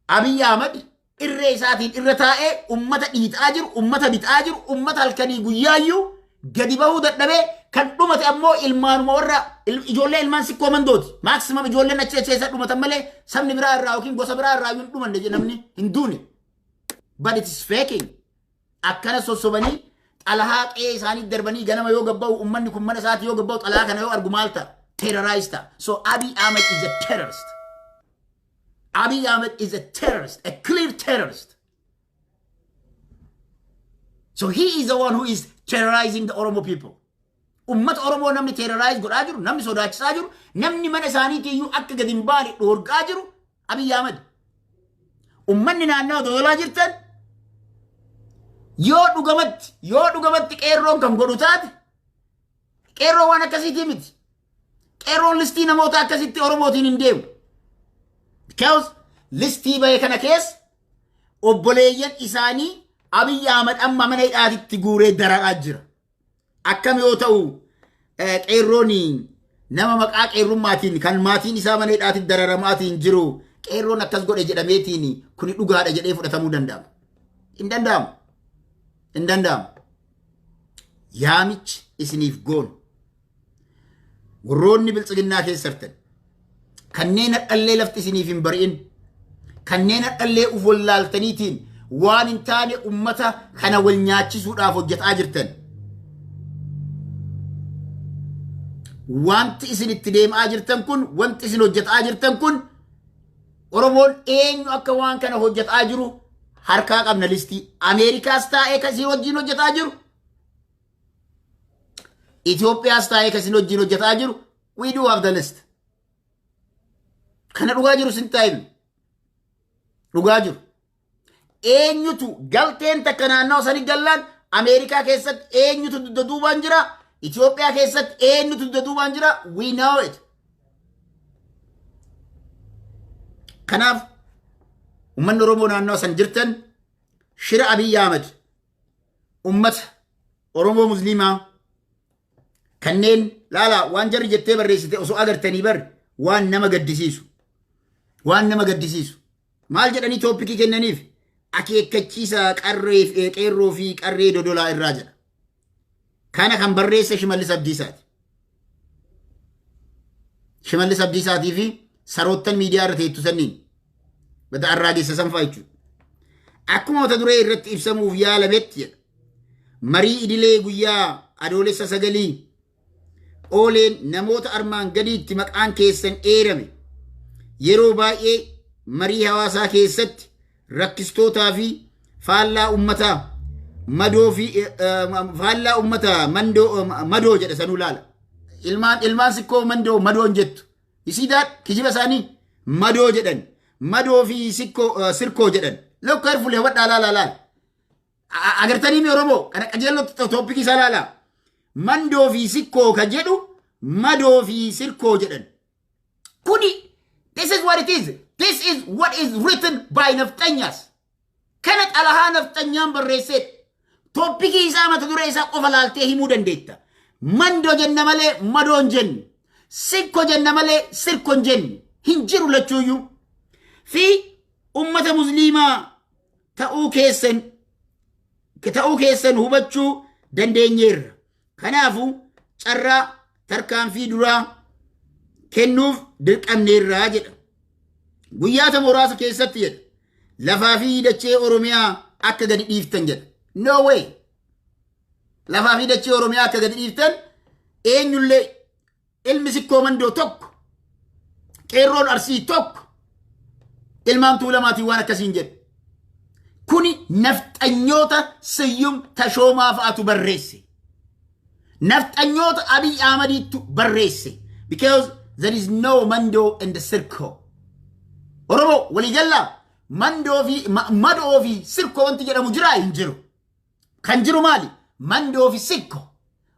Abiy Ahmad irree isaatiin irra taa'ee ummata dhiixaa jiru, ummata bixaa jiru, ummata halkanii guyyaayyuu gadi bahuu dadhabee kan dhumate ammoo ilmaanuma warra ijoollee ilmaan Sikkoo Mandooti. Maximum ijoolleen achi achi keessa dhumatan malee sabni biraa irraa yookiin gosa biraa irraa hin dhumanne namni hin duune. But it is faking. Akkana sossobanii xalahaa qe'ee isaanii darbanii ganama yoo gabba'u, ummanni kun mana isaati yoo gabba'u, xalahaa kana yoo argu maal ta'a? Terrorize ta'a. So Abiy Ahmed is a terrorist. Abiy Ahmed is a terrorist, a clear terrorist. So he is the one who is terrorizing the Oromo people. Ummata Oromoo namni terrorize godhaa jiru, namni sodaachisaa jiru, namni mana isaaniitii iyyuu akka gadi hin baane dhoorgaa jiru Abiy Ahmed. Ummanni naannawa Dodolaa jirtan, yoo dhugamatti qeerroon kan godhu taate, qeerroon waan akkasiitii miti. Qeerroon listii namoota akkasitti Oromootiin hin deemu. Because listii bahe kana keessa obboleeyyan isaanii Abiy Ahmed amma mana hidhaatitti guuree dararaa jira. Akkam yoo ta'u qeerroon nama maqaa qeerrummaatiin kan maatiin isaa mana hidhaatitti dararamaatiin jiru qeerroon akkas godhe jedhameetiin kuni dhugaadha jedhee fudhatamuu danda'ama? Hin danda'amu. Hin danda'amu. Yaamichi isiniif goonu. Warroonni Biltsiginnaa keessartan, kanneen hadhallee lafti isiniif hin bari'in, kanneen hadhallee uf wallaaltaniitiin waan hin taane ummata kana wal nyaachisuudhaaf hojjetaa jirtan. Wanti isin itti deemaa jirtan kun, wanti isin hojjetaa jirtan kun, Oromoon eenyu akka waan kana hojjetaa jiru harkaa qabna listii. Ameerikaas taa'ee kan isin wajjin hojjetaa jiru. Itoophiyaas taa'ee kan isin wajjin hojjetaa jiru. We do have the list. Kana dhugaa jiru sin taa'inu. Dhugaa jiru. Eenyutu galteen takka naannoo sanii gallaan Ameerikaa keessatti eenyutu dugda duubaan jira? Itoophiyaa keessatti eenyutu dugda duubaan jira? We know it. Kanaaf uummanni Oromoo naannoo san jirtan, shira Abiyyi Ahmed ummata Oromoo Musliimaa kanneen laala waan jarri jettee barreessite osoo agartanii bar waan nama gaddisiisu. Waan nama gaddisiisu. Maal jedhanii topicii kennaniif? Akeekkachiisa qarree qeerroo fi qarree Dodolaa irraa jedha. Kana kan barreesse Shimallis Abdiisaati. Shimallis Abdiisaatii fi saroottan miidiyaa irra teettu sanniin. Bata arraageessa sanfaa jechuudha. Akkuma mata duree irratti ibsamuuf yaalametti jedha. Marii idilee guyyaa Adoolessa 9 ooleen namoota armaan gadiitti maqaan keessan eerame yeroo baay'ee marii hawaasaa keessatti rakkistootaa fi faallaa ummataa madoo fi faallaa ummataa mandoo madoo jedha sanuu laala. Ilmaan Sikkoo Mandoo madoon jettu. Isiidhaan kijiba isaanii madoo jedhan. Madoo fi Sikkoo Sirkoo jedhan. Look carefully, hubadhaa, laala laala. Agartanii mi Oromoo kana qajeellotti topicii isaa laala. Mandoo fi Sikkoo ka jedhu madoo fi Sirkoo jedhan. Kuni this is what it is. This is what is written by nafxanyaas. Kana xalahaa nafxanyaan barreesseedha. Topicii isaa, mata duree isaa qofa laaltee himuu dandeetta. Mandoo jenna malee madoo hin jennu. Sikko jenna malee sirko hin jennu. Hin jiru lachuuyyuu. Fi ummata Musliimaa ta'uu keessan hubachuu dandeenyeerra. Kanaafuu carraa tarkaanfii duraa kennuuf dirqamneerraa jedha. Guyyaata muraasa keessatti jedha. Lafaa fi dachee Oromiyaa akka gadi dhiiftan jedha. No way. Lafaa fi dachee Oromiyaa akka gadi dhiiftan eenyullee, ilmi Sikkoo Mandoo tokko, qeerroon Arsii tokko, ilmaan Tuulamaatiin waan akkasiin jedhu. Kuni nafxanyoota Siyyum Tashoomaa fa'atu barreesse. Nafxanyoota Abiy Ahmadiitu barreesse. Because there is no Mandoo in the circle. Oromoo waliigallaa, Mandoo fi Madoo fi Sirko wanti jedhamu jiraa? Hin jiru. Kan jiru maali? Mandoo fi Sikko.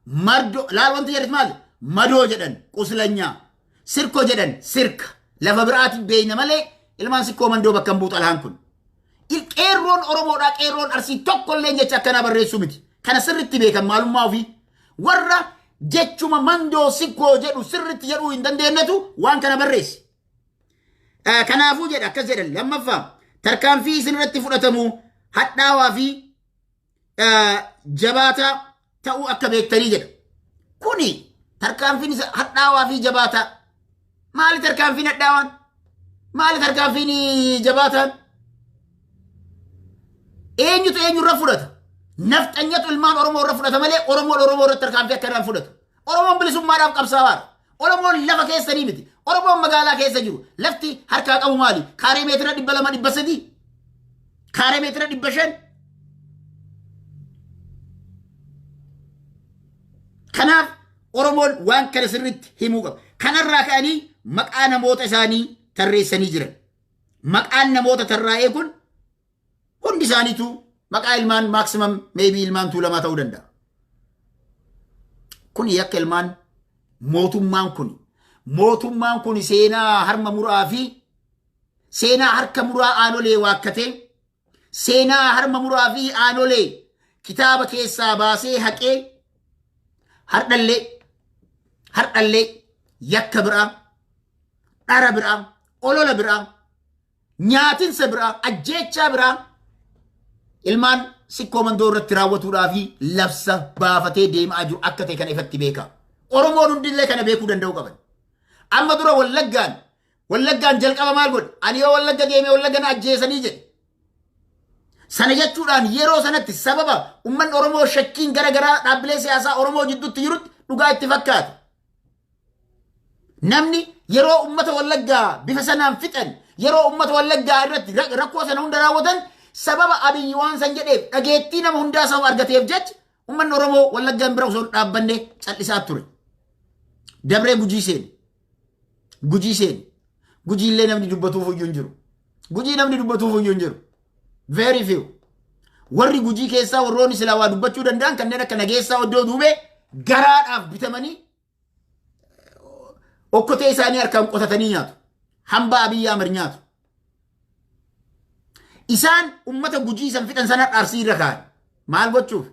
Mardo laal, wanti jedhani maali? Madoo jedhan quslanyaa. Sirko jedhan sirka. Lafa biraatiin beeyna malee ilmaan Sikkoo Mandoo bakka hin buutu alhaan kun. Qeerroon Oromoodhaa, qeerroon Arsii tokkollee jecha akkanaa barreessuu miti. Kana sirritti beekan maalummaa ofii. Warra jechuma Mandoo Sikkoo jedhu sirritti jedhuu hin dandeenyetu waan kana barreesse. Kanaafuu jedha, akkas jedhan, lammaffaa tarkaanfii isin irratti fudhatamu hadhaawaa fi jabaataa ta'uu akka beektanii jedha. Kuni tarkaanfiin isa hadhaawaa fi jabaataa. Maali tarkaanfiin hadhaawaan? Maali tarkaanfiin jabaataan? Eenyutu eenyurra fudhata? Nafxanyatu ilmaan Oromoo irra fudhata malee Oromoon Oromoo irratti tarkaanfii akkanaan fudhatu. Oromoon bilisummaadhaaf qabsaa'aadha. Oromoon lafa keessanii miti. Oromoon magaalaa keessa jiru. Lafti harkaa qabu maali? Kaaree meetira 200, 300. Kaaree meetira 500. Kanaaf Oromoon waan kana sirriitti himuu qaba. Kanarraa ka'anii maqaa namoota isaanii tarreessanii jiran. Maqaan namoota tarraa'ee kun hundi isaaniitu maqaa ilmaan, maximum maybe ilmaan Tuulamaa ta'uu danda'a. Kun yakka ilmaan mootummaan kun seenaa harma muraa fi seenaa harka muraa Aanolee waakkatee, seenaa harma muraa fi Aanolee kitaaba keessaa baasee haqee, hardhallee yakka biraa, dhara biraa, olola biraa, nyaatinsa biraa, ajjeechaa biraa ilmaan Sikkoo Mandoo irratti raawwatuudhaa fi labsa baafatee deemaa jiru akka ta'e kana ifatti beeka. Oromoon hundillee kana beekuu danda'uu qaban. Amma dura Wallaggaan jalqaba maal godhe? "Ani yoo Wallagga deemee Wallagga na ajjeesanii" jedhe. Sana jechuudhaan yeroo sanatti sababa uummanni Oromoo shakkiin gara garaa dhaabbilee siyaasaa Oromoo jidduutti jirutti dhugaa itti fakkaate. Namni yeroo uummata Wallaggaa bifa sanaan fixan, yeroo uummata Wallaggaa irratti rakkoo sana hunda raawwatan, sababa Abiyyi waan san jedheef dhageettii nama hundaa sababa argateef jecha uummanni Oromoo Wallaggaan bira osoo hin dhaabbanne callisaa ture. Dabree Gujii seene. Gujii seene. Gujiillee namni dubbatuuf iyyuu hin jiru. Gujii namni dubbatuuf iyyuu hin jiru. Very few. Warri Gujii keessaa warroonni silaa waa dubbachuu danda'an kanneen akka Nageessaa Oddoo Duubee garaadhaaf bitamanii okkotee isaanii harkaan qotatanii nyaatu. Hambaa Abiyyi Ahmad nyaatu. Isaan ummata Gujii san fixan sana Arsii irra kaa'an. Maal gochuuf?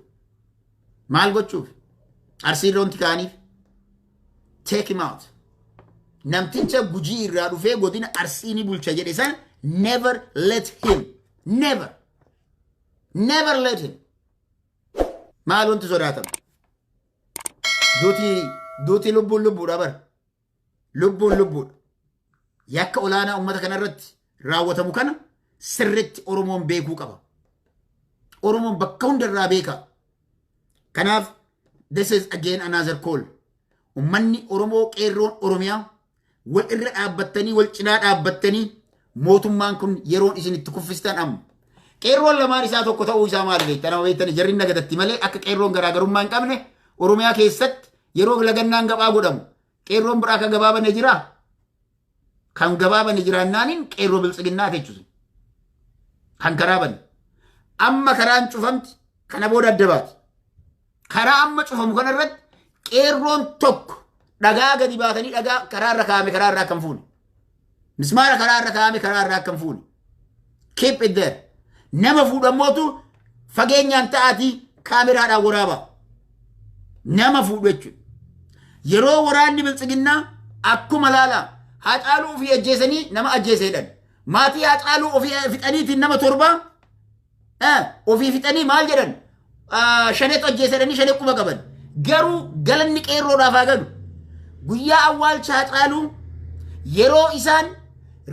Maal gochuuf? Arsii irra wanti kaa'aniif? Take him out. Namticha Gujii irraa dhufee godina Arsii ni bulcha jedhe sana never let him. Never. Never let him. Maal wanti sodaatamu? Duuti lubbuun lubbuudha bara. Lubbuun lubbuudha. Yakka olaanaa uummata kanarratti raawwatamu kana sirritti Oromoon beekuu qaba. Oromoon bakka hundarraa beeka. Kanaaf this is again another call. Uummanni Oromoo, qeerroon Oromiyaa wal irra dhaabbattanii, wal cinaa dhaabbattanii, mootummaan kun yeroon isin itti kuffistan amma. Qeerroon lamaan isaa tokko ta'uu isaa maal beektan? Nama beektan jarri nagadatti malee akka qeerroon garaagarummaa hin qabne. Oromiyaa keessatti yeroo lagannaan gabaa godhamu qeerroon biraa kan gabaabane jiraa? Kan gabaabane jiraannaaniin qeerroo Biltsiginnaa jechuudha. Kan karaa bane. Amma karaan cufamti, kana booda adda baati. Karaa amma cufamu kanarratti qeerroon tokko dhagaa gadi baatanii dhagaa karaa irra kaa'ame karaa irraa kan fuune. Mismaara karaa irra kaa'ame karaa irraa akka hin fuune. Keep it there. Nama fuudhammootu fageenyaan ta'aatii kaameraadhaan waraaba. Nama fuudhu jechuudha. Yeroo waraanni biltsiginnaa akkuma laalaa Haacaaluu ofii ajjeesanii nama ajjeeseedhan. Maatii Haacaaluu ofii fixaniitiin nama 7 ofii fixanii maal jedhan, shaneetu ajjeesedhanii shanee quba qaban. Garuu galanni qeerroodhaaf haa galu. Guyyaa awwaalcha Haacaaluu yeroo isaan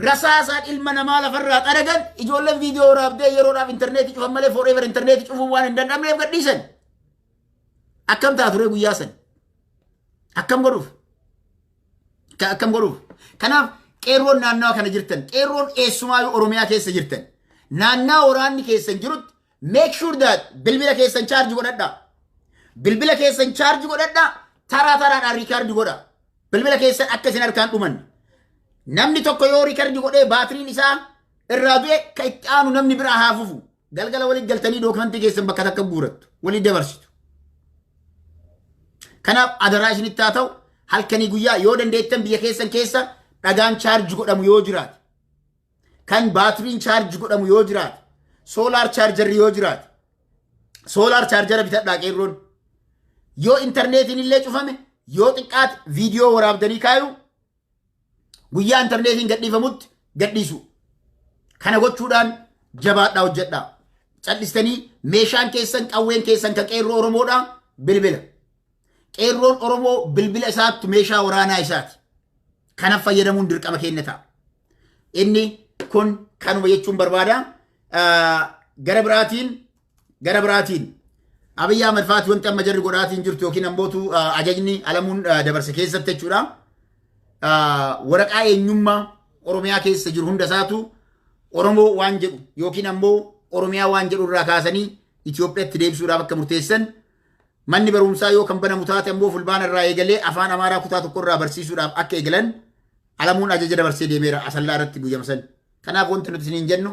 rasaasaan ilma namaa lafarraa xaragan, ijoolleen viidiyoo waraabdee yeroodhaaf intarneetii cufan malee forever intarneetii cufuu waan hin danda'amneef gadhiisan. Akkam ta'a ture guyyaa san? Akkam godhuuf? Akkam godhuuf? Kanaaf qeerroon naannawa kana jirtan, qeerroon eessumaa Oromiyaa keessa jirtan, naannaa waraanni keessan jirutti make sure that bilbila keessan charge godhadhaa. Bilbila keessan charge godhadhaa, taraa taraadhaan record godha. Bilbila keessan akka isin harkaan dhumanne. Namni tokko yoo record godhee baatiriin isaa irraa du'e, ka itti aanu namni biraa haa fufu. Galgala walitti galtanii dookumentii keessan bakka takka guurattu. Walitti dabarsitu. Kanaaf adaraa isinitti haa ta'u, halkanii guyyaa yoo dandeettan biyya keessan keessa dhagaan charge godhamu yoo jiraate, kan baatiriin charge godhamu yoo jiraate, solar chargerri yoo jiraate, solar chargera bitadhaa qeerroon. Yoo intarneetiin illee cufame, yoo xiqqaate viidiyoo waraabdanii kaayu, guyyaa intarneetiin gadhiifamutti gadhiisu. Kana gochuudhaan jabaadhaa hojjedhaa. Cal'istanii meeshaan keessan, qawween keessan ka qeerroo Oromoodhaa bilbila. Qeerroon Oromoo bilbila isaattu meeshaa waraanaa isaati. Kanaaf fayyadamuun dirqama keenya ta'a. Inni kun kanuma jechuun barbaada. Gara biraatiin Abiyyi Ahmad faati wanti amma jarri godhaatiin jirtu yookiin ammootu ajajni Alamuun dabarse keessatti jechuudha. Waraqaa eenyummaa Oromiyaa keessa jiru hunda isaatu Oromoo waan jedhu yookiin ammoo Oromiyaa waan jedhu irraa kaasanii Itoophiyaatti deebisuudhaaf akka murteessan, manni barumsaa yoo kan banamu taate ammoo fulbaana irraa eegalee afaan Amaaraa kutaa 1 irraa barsiisuudhaaf akka eegalan Alamuun ajaja dabarsee deemeera Asallaa irratti guyyama san. Kanaaf wanti nuti isiniin jennu,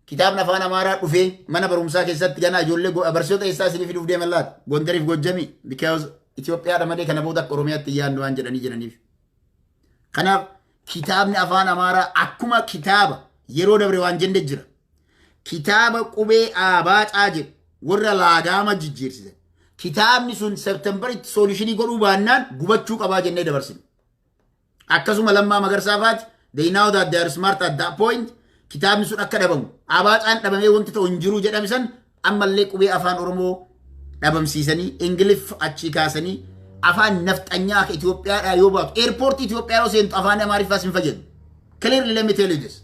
kitaabni afaan Amaaraa dhufee mana barumsaa keessatti ganaa ijoollee barsiisota eessaa isinii fiduuf deeman laata? Gondariif Gojjami, because Itoophiyaadha malee kana booda akka Oromiyaatti yaadnu waan jedhanii jiraniif. Kanaaf kitaabni afaan Amaaraa akkuma kitaaba yeroo dabre waan jenne jira. Kitaaba qubee Abaacaa jedhu warra laagaama jijjiirsisan. Kitaabni sun Septemberitti solution godhuu baannaan gubachuu qabaa jennee dabarsine. Akkasuma Lammaa Magarsaa faati, they know that they are smart at that point, kitaabni sun akka dhabamu. Abaacaan dhabamee wanti ta'u hin jiru jedhame san ammallee qubee afaan Oromoo dhabamsiisanii Ingiliff achii kaasanii afaan nafxanyaa akka Itoophiyaadhaa yoo baatu, airportii Itoophiyaa yoo seentu afaan Amaariffaas hin fayyadu. Clearly, let me tell you this.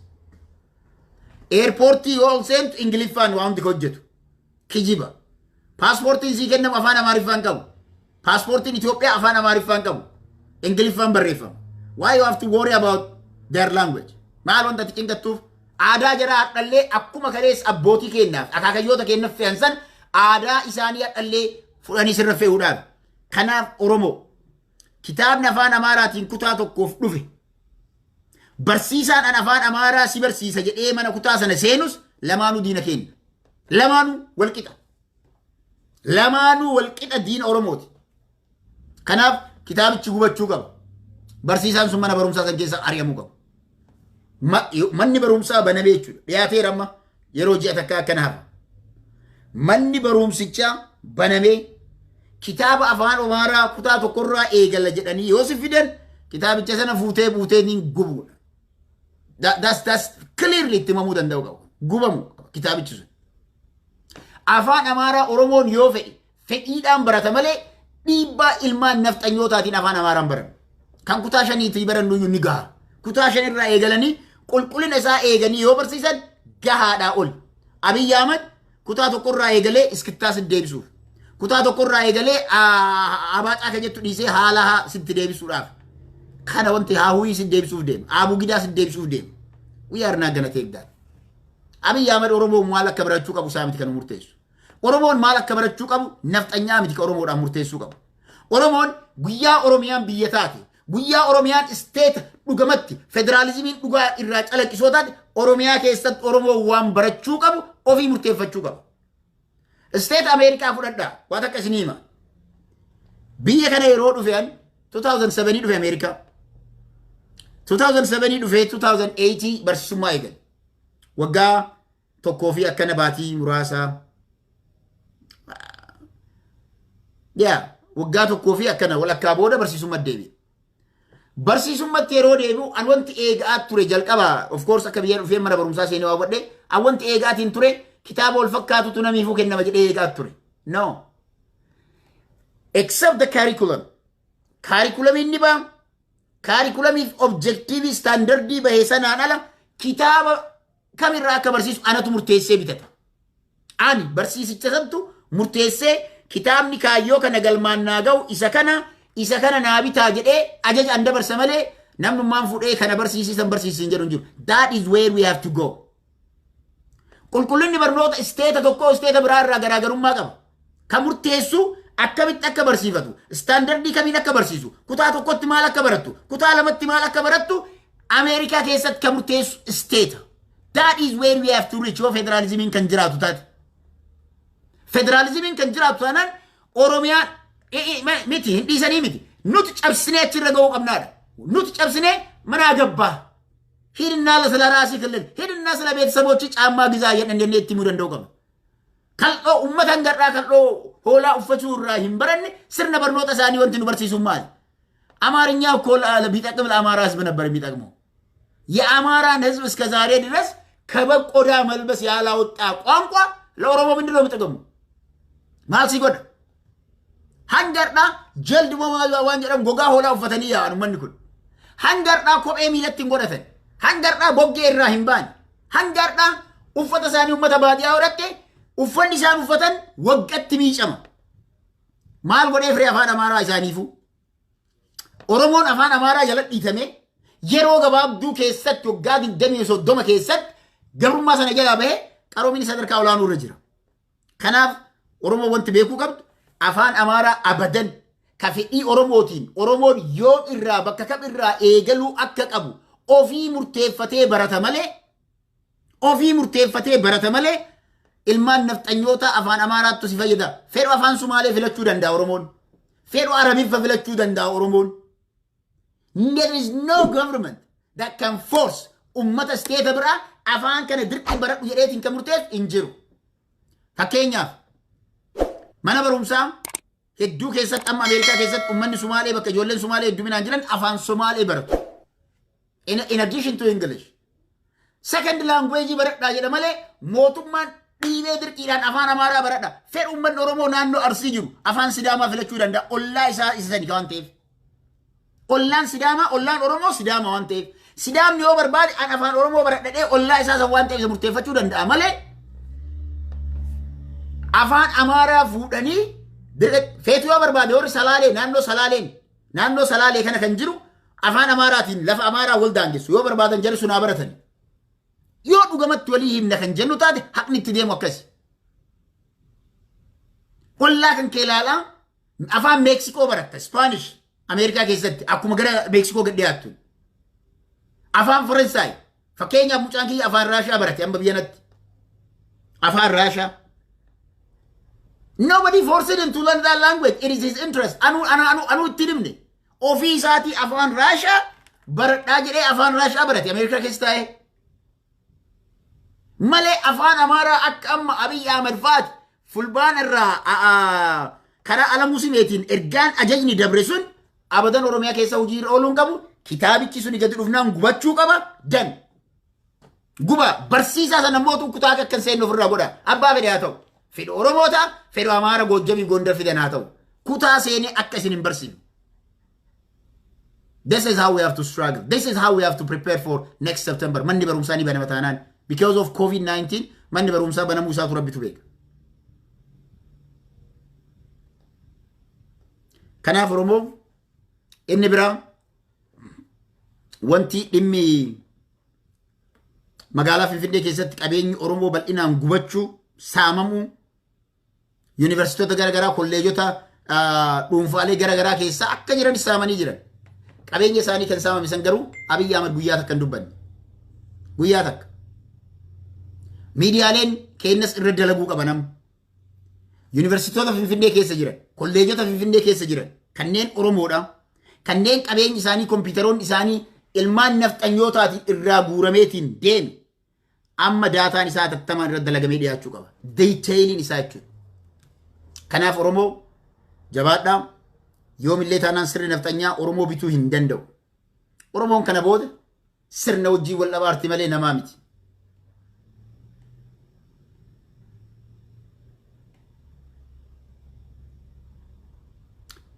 Airportii yoo seentu Ingiliffaan waa hundi hojjetu. Kijiba. Paaspoortiin sii kennamu afaan Amaariffaan qabu. Paaspoortiin Itoophiyaa afaan Amaariffaan qabu. Ingiliffaan barreeffama. Why you have to worry about their language? Maal wanta ati cinqattuuf? Aadaa jara hadhallee akkuma kalees abbootii keenyaaf akaakayyoota keenyaaf fe'an san aadaa isaanii hadhallee fudhanii sirra fe'uudhaaf. Kanaaf Oromoo, kitaabni afaan Amaaraatiin kutaa 1f dhufe, barsiisaan an afaan Amaaraa si barsiisa jedhee mana kutaa sana seenus, lamaanuu diina keenya. Lamaanuu walqixa. Lamaanuu walqixa diina Oromooti. Kanaaf kitaabichi gubachuu qaba. Barsiisaan sun mana barumsaa san keessa ari'amuu qaba. Manni barumsaa banamee jechuudha. Dhiyaateera, amma yeroo ji'a takka akkana hafa. Manni barumsichaa banamee kitaaba afaan Amaaraa kutaa 1rraa eegala jedhanii yoo si fidan, kitaabicha sana fuutee buutee ni gubuudha. That's clearly itti himamuu danda'u qabu. Gubamu kitaabichi sun. Afaan Amaaraa Oromoon yoo fedhe fedhiidhaan barata malee dhiibbaa ilmaan nafxanyootaatiin afaan Amaaraan baran. Kan kutaa 5tii barannu iyyuu ni gaha. Kutaa 5rraa eegalanii qulqullina isaa eeganii yoo barsiisan gahaadhaa ol. Abiyyi Ahmad kutaa 1rraa eegalee iskittaa si deebisuuf. Kutaa 1rraa eegalee abaacaa kan jettu dhiisee haala sitti deebisuudhaaf. Kana wanti haahuyii si deebisuuf deema. Aabuu gidaa si deebisuuf deema. We are not gonna take that. Abiyyi Ahmad Oromoon maal akka barachuu qabu isaa miti kan murteessu. Oromoon maal akka barachuu qabu nafxanyaa miti kan Oromoodhaan murteessuu qabu. Oromoon guyyaa Oromiyaan biyya taate, guyyaa Oromiyaan state dhugamatti federaalizimiin dhugaa irraa calaqqisoo taate, Oromiyaa keessatti Oromoon waan barachuu qabu ofii murteeffachuu qaba. State Ameerikaa fudhadhaa, waan akka isinii hima. Biyya kana yeroo dhufe, 2007 dhufe Ameerikaa. 2007 dhufee 2008 barsiisummaa eegale. Waggaa tokkoo fi akkana baatii muraasa. Yaa, waggaa tokkoo fi akkana walakkaa booda barsiisummaa deebi'e. Barsiisummaatti yeroo deebi'u an wanti eegaa ture jalqaba, of course, akka biyya dhufee mana barumsaa seenee waa godhe, an wanti eegaatiin ture kitaaba wal fakkaatutu namiifuu kennama jedhee eegaa ture. No. Except the curriculum. Curriculum inni ba'a. Curriculumiif objective standardii bahee sanaan ala kitaaba kamirraa akka barsiisu anatu murteessee bitata. Ani barsiisicha santu murteessee kitaabni kaayyoo kana galmaan naa ga'u isa kana, isa kana naa bitaa jedhee ajaja an dabarsa malee namnummaan fuudhee kana barsiisisan barsiisin jedhu hin jiru. That is where we have to go. Qulqullinni barnoota state tokkoo state biraa irraa garaagarummaa qaba. Kan murteessu akkamitti akka barsiifatu, standardii kamiin akka barsiisu, kutaa tokkotti maal akka barattu, kutaa lamatti maal akka barattu Ameerikaa keessatti kan murteessu state. That is where we have to reach yoo federaalizimiin kan jiraatu taate. Federaalizimiin kan jiraatu taanaan Oromiyaan miti hin dhiisanii miti. Nuti cabsinee achirra ga'uu qabnaadha. Nuti cabsinee manaa gabbaa. ሂድና ስለ ራስህ ክልል ሂድና ስለ ቤተሰቦች ጫማ ግዛ jedhan itti himuu danda'u qaba. Kal'oo uummata hangarraa kal'oo hoolaa uffachuu irraa hin baranne sirna barnoota isaanii wanti nu barsiisu maali? አማርኛ እኮ ቢጠቅም ለአማራ ህዝብ ነበር የሚጠቅመው። የአማራን ህዝብ እስከ ዛሬ ድረስ ከበግ ቆዳ መልበስ ያላወጣ ቋንቋ ለኦሮሞ ምንድን ነው የሚጠቅሙ? Maal si godha? Hangarraa jaldi waan jedhamu gogaa hoolaa uffatanii yaa'an uummanni kun. Hangarraa kophee miilatti hin godhatan. Hangarraa boggee irraa hin baane. Hangarraa uffata isaanii uummata baadiyyaa godhatte uffanni isaan uffatan waggatti miicama. Maal godhee firee afaan Amaaraa isaaniifuu? Oromoon afaan Amaaraa jala dhiitame yeroo gabaabduu keessatti waggaa 20-30 keessatti gabrummaa sana jalaa bahee qaroominni sadarkaa olaanuu irra jira. Kanaaf Oromoo wanti beekuu qabdu afaan Amaaraa abadan ka fedhii Oromootiin Oromoon yoom irraa bakka kam irraa eegaluu akka qabu ofii murteeffatee barata malee, ofii murteeffatee barata malee ilmaan nafxanyoota afaan Amaaraattu si fayyada. Fedhu afaan Sumaalee filachuu danda'a Oromoon. Fedhu Arabiffa filachuu danda'a Oromoon. There is no government that can force ummata state biraa afaan kana dirqii baradhu jedheetiin kan murteessu hin jiru. Fakkeenyaaf, mana barumsaa hedduu keessatti amma Ameerikaa keessatti uummanni Sumaalee bakka ijoolleen Sumaalee hedduminaan jiran afaan Sumaalee baratu. In addition to English. Second language baradhaa jedha malee mootummaan dhiibee dirqiidhaan afaan Amaaraa baradha. Fedhu uummanni Oromoo naannoo Arsii jiru afaan Sidaamaa filachuu danda'a. Ollaa isaa isa sani waan ta'eef. Ollaan Sidaamaa, ollaan Oromoo Sidaama waan ta'eef. Sidaamni yoo barbaade an afaan Oromoo baradhadhee ollaa isaa san waan ta'eef isa murteeffachuu danda'a malee afaan Amaaraa fuudhanii feetu yoo barbaade warri Salaalee naannoo Salaalee kana kan jiru afaan Amaaraatiin lafa Amaaraa wal daangessu yoo barbaadan jarri sun haa baratani. Yoo dhugamatti walii himna kan jennu taate haqni itti deemu akkasi. Ollaa kan kee ilaalaa afaan Meeksikoo baratta, Spanish, Ameerikaa keessatti akkuma gara Meeksikoo gad dhiyaattu. Afaan Faransaay, fakkeenyaaf, mucaan kiyya afaan Raashaa barate amma biyyanatti. Afaan Raashaa. Nobody forced him to learn that language. It is his interest. Anu anu anu anu itti himne. Ofii isaatii afaan Raashaa baradhaa jedhee afaan Raashaa barate Ameerikaa keessa taa'ee. Malee afaan Amaaraa akka amma Abiy Ahmed faati fulbaan irraa karaa Alamuu Simeetiin ergaan ajajni dabre sun abadan Oromiyaa keessa hojii irra ooluu hin qabu. Kitaabichi suni gadi dhufnaan gubachuu qaba. Dan. Guba barsiisaa sana immoo kutaa akka hin seenne ofirraa godha. Abbaa fedhe haa ta'u. Fedhu Oromoo ta'a, fedhu Amaara Goojjamii Gondar fidan haa ta'u. Kutaa seenee akka isin hin barsiifne. This is how we have to struggle. This is how we have to prepare for next September. Manni barumsaa ni banama taanaan. Because of COVID-19 manni barumsaa banamuu isaatu rabbitu beeka. Kanaaf Oromoo, inni biraa wanti dhimmi magaalaa Finfinnee keessatti qabeenyi Oromoo bal'inaan gubachuu, saamamuu, yuunivarsiitota garaagaraa, kolleejota dhuunfaalee garaagaraa keessaa akka jiran saamanii jiran. Qabeenya isaanii kan saamame san garuu Abiyyi Ahmad guyyaa takka hin dubbanne. Guyyaa takka. Miidiyaaleen keenyas irra dalaguu qaba nama. Yuunivarsiitota Finfinnee keessa jiran, kolleejota Finfinnee keessa jiran, kanneen Oromoodha, kanneen qabeenyi isaanii, kompiitaroonni isaanii ilmaan nafxanyootaatiin irraa guurameetiin deeme amma daataan isaa tattamaan irra dalagamee dhiyaachuu qaba. Detailiin isaa jechuudha. Kanaaf Oromoo jabaadhaa, yoomillee taanaan sirni nafxanyaa Oromoo bituu hin danda'u. Oromoon kana booda sirna wajjin wal dhabaarti malee namaa miti.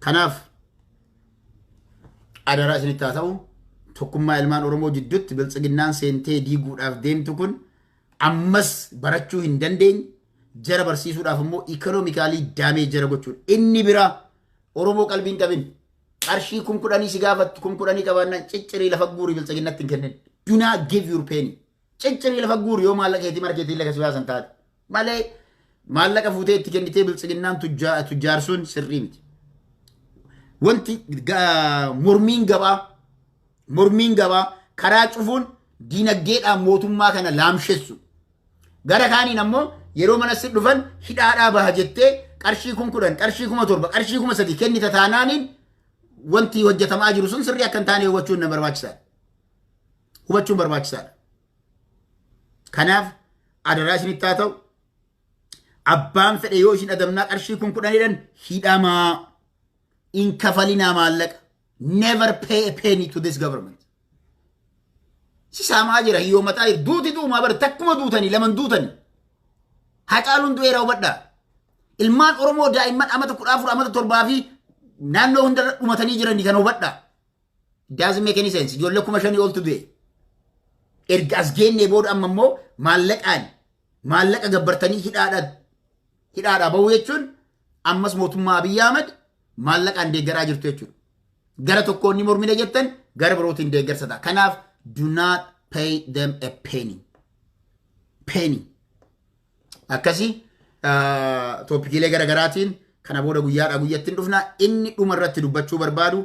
Kanaaf adaraa isinitti haa ta'u, tokkummaa ilmaan Oromoo jidduutti biltsiginnaan seentee diiguudhaaf deemtu kun ammas barachuu hin dandeenye, jara barsiisuudhaaf immoo economically damage jara gochuudha. Inni biraa Oromoo qalbii hin qabin, qarshii 10,000 si gaafattu, 10,000 qabaannaan ciccirii lafa guurii biltsiginnatti hin kennin. Do not give your penny. Ciccirii lafa guuri yoo maallaqa keetii mara keetii lafa si baasan taate. Malee maallaqa fuutee itti kennitee biltsiginnaan tujjaarsuun sirrii miti. Wanti mormiin gabaa karaa cufuun diinagdeedhaan mootummaa kana laamshessu. Gara kaaniin ammoo yeroo mana si dhufan hidhaadhaa baha jettee qarshii 10,000, qarshii 7,000, qarshii 3,000 kennita taanaaniin wanti hojjetamaa jiru sun sirrii akka hin taane hubachuun na barbaachisaadha. Hubachuun barbaachisaadha. Kanaaf adaraa isinitti haa ta'u, abbaan fedhe yoo isin adamnaa qarshii 10,000 jedhan hidhamaa, in kafalinaa maallaqa. Never pay a penny to this government. Si saamaa jira, hiyyoomataa jira. Duuti duumaa bara takkuma duutanii laman duutanii. Hacaaluun du'eera, hubadhaa. Ilmaan Oromoo daa'imman amata 14, amata 7 fi naannoo hundarra dhumatanii jiranii kana hubadhaa. Doesn't make any sense. Ijoollee 5,000 oltu du'e. Erga as geennee booda amma immoo maallaqaan maallaqa gabbartanii hidhaadhaa bahuu jechuun ammas mootummaa Abiyyi Ahmad maallaqaan deeggaraa jirtu jechuudha. Gara tokkoon ni mormina jettan, gara birootiin deeggarsa ta'a. Kanaaf do not pay them a penny. Penny. Akkasii topiciilee gara garaatiin kana booda guyyaadhaa guyyatti hin dhufna. Inni dhuma irratti dubbachuu barbaadu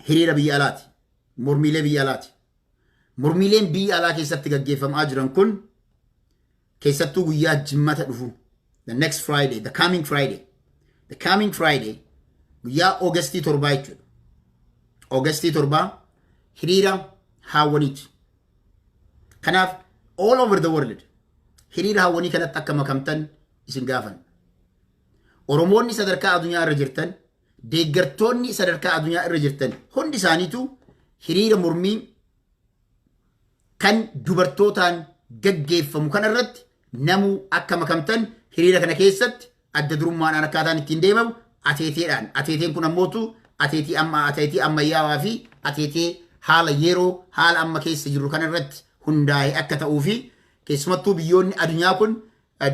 hiriira biyya alaati. Mormiilee biyya alaati. Mormiileen biyya alaa keessatti gaggeeffamaa jiran kun keessattuu guyyaa Jimmata dhufu. The next Friday, the coming Friday. The coming Friday, guyyaa Oogastii 7 jechuudha. Oogastii 7 hiriira haawwaniiti. Kanaaf all over the world hiriira haawwanii kanatti akka makamtan isin gaafan. Oromoonni sadarkaa addunyaa irra jirtan, deeggartoonni sadarkaa addunyaa irra jirtan hundi isaaniitu hiriira mormii kan dubartootaan gaggeeffamu kana irratti namuu akka makamtan, hiriira kana keessatti adda durummaadhaan akkaataan ittiin deemamu ateeteedhaan. Ateeteen kun ammootu ateetii amma ateetii ammayyaawaa fi ateetee haala yeroo haala amma keessa jirru kana irratti hundaa'e akka ta'uu fi keessumattuu biyyoonni addunyaa kun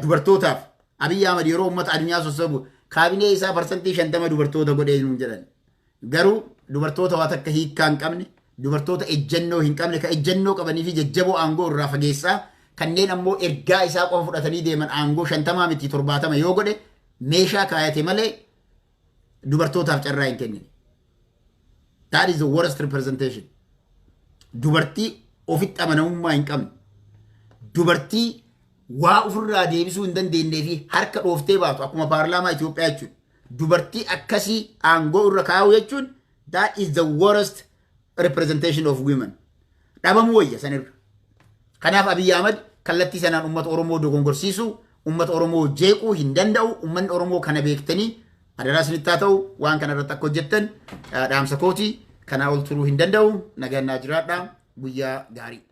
dubartootaaf, Abiyyi Ahmad yeroo uummata addunyaa sossobu kaabinee isaa 50% dubartoota godhee nuun jedhan. Garuu dubartoota waa takka hiikkaa hin qabne, dubartoota ejjennoo hin qabne, ka ejjennoo qabanii fi jajjaboo aangoo irraa fageessaa, kanneen ammoo ergaa isaa qofa fudhatanii deeman aangoo 50 miti 70 yoo godhe meeshaa kaayate malee dubartootaaf carraa hin kennine. That is the worst representation. Dubartii ofitti amanamummaa hin qabne, dubartii waa ofirraa deebisuu hin dandeenyee fi harka dhooftee baatu akkuma paarlaamaa Itoophiyaa jechuudha. Dubartii akkasii aangoo irra kaa'u jechuun that is the worst representation of women. Dhabamuu wayya sanirra. Kanaaf Abiyyi Ahmad kallattii sanaan uummata Oromoo dogongorsiisuu, uummata Oromoo jeequu hin danda'u. Uummanni Oromoo kana beektanii adaraa isinitti haa ta'u, waan kana irratti akka hojjettan dhaamsa kooti. Kanaa ol turuu hin danda'u. Nagaan naa jiraadhaa. Guyyaa gaarii.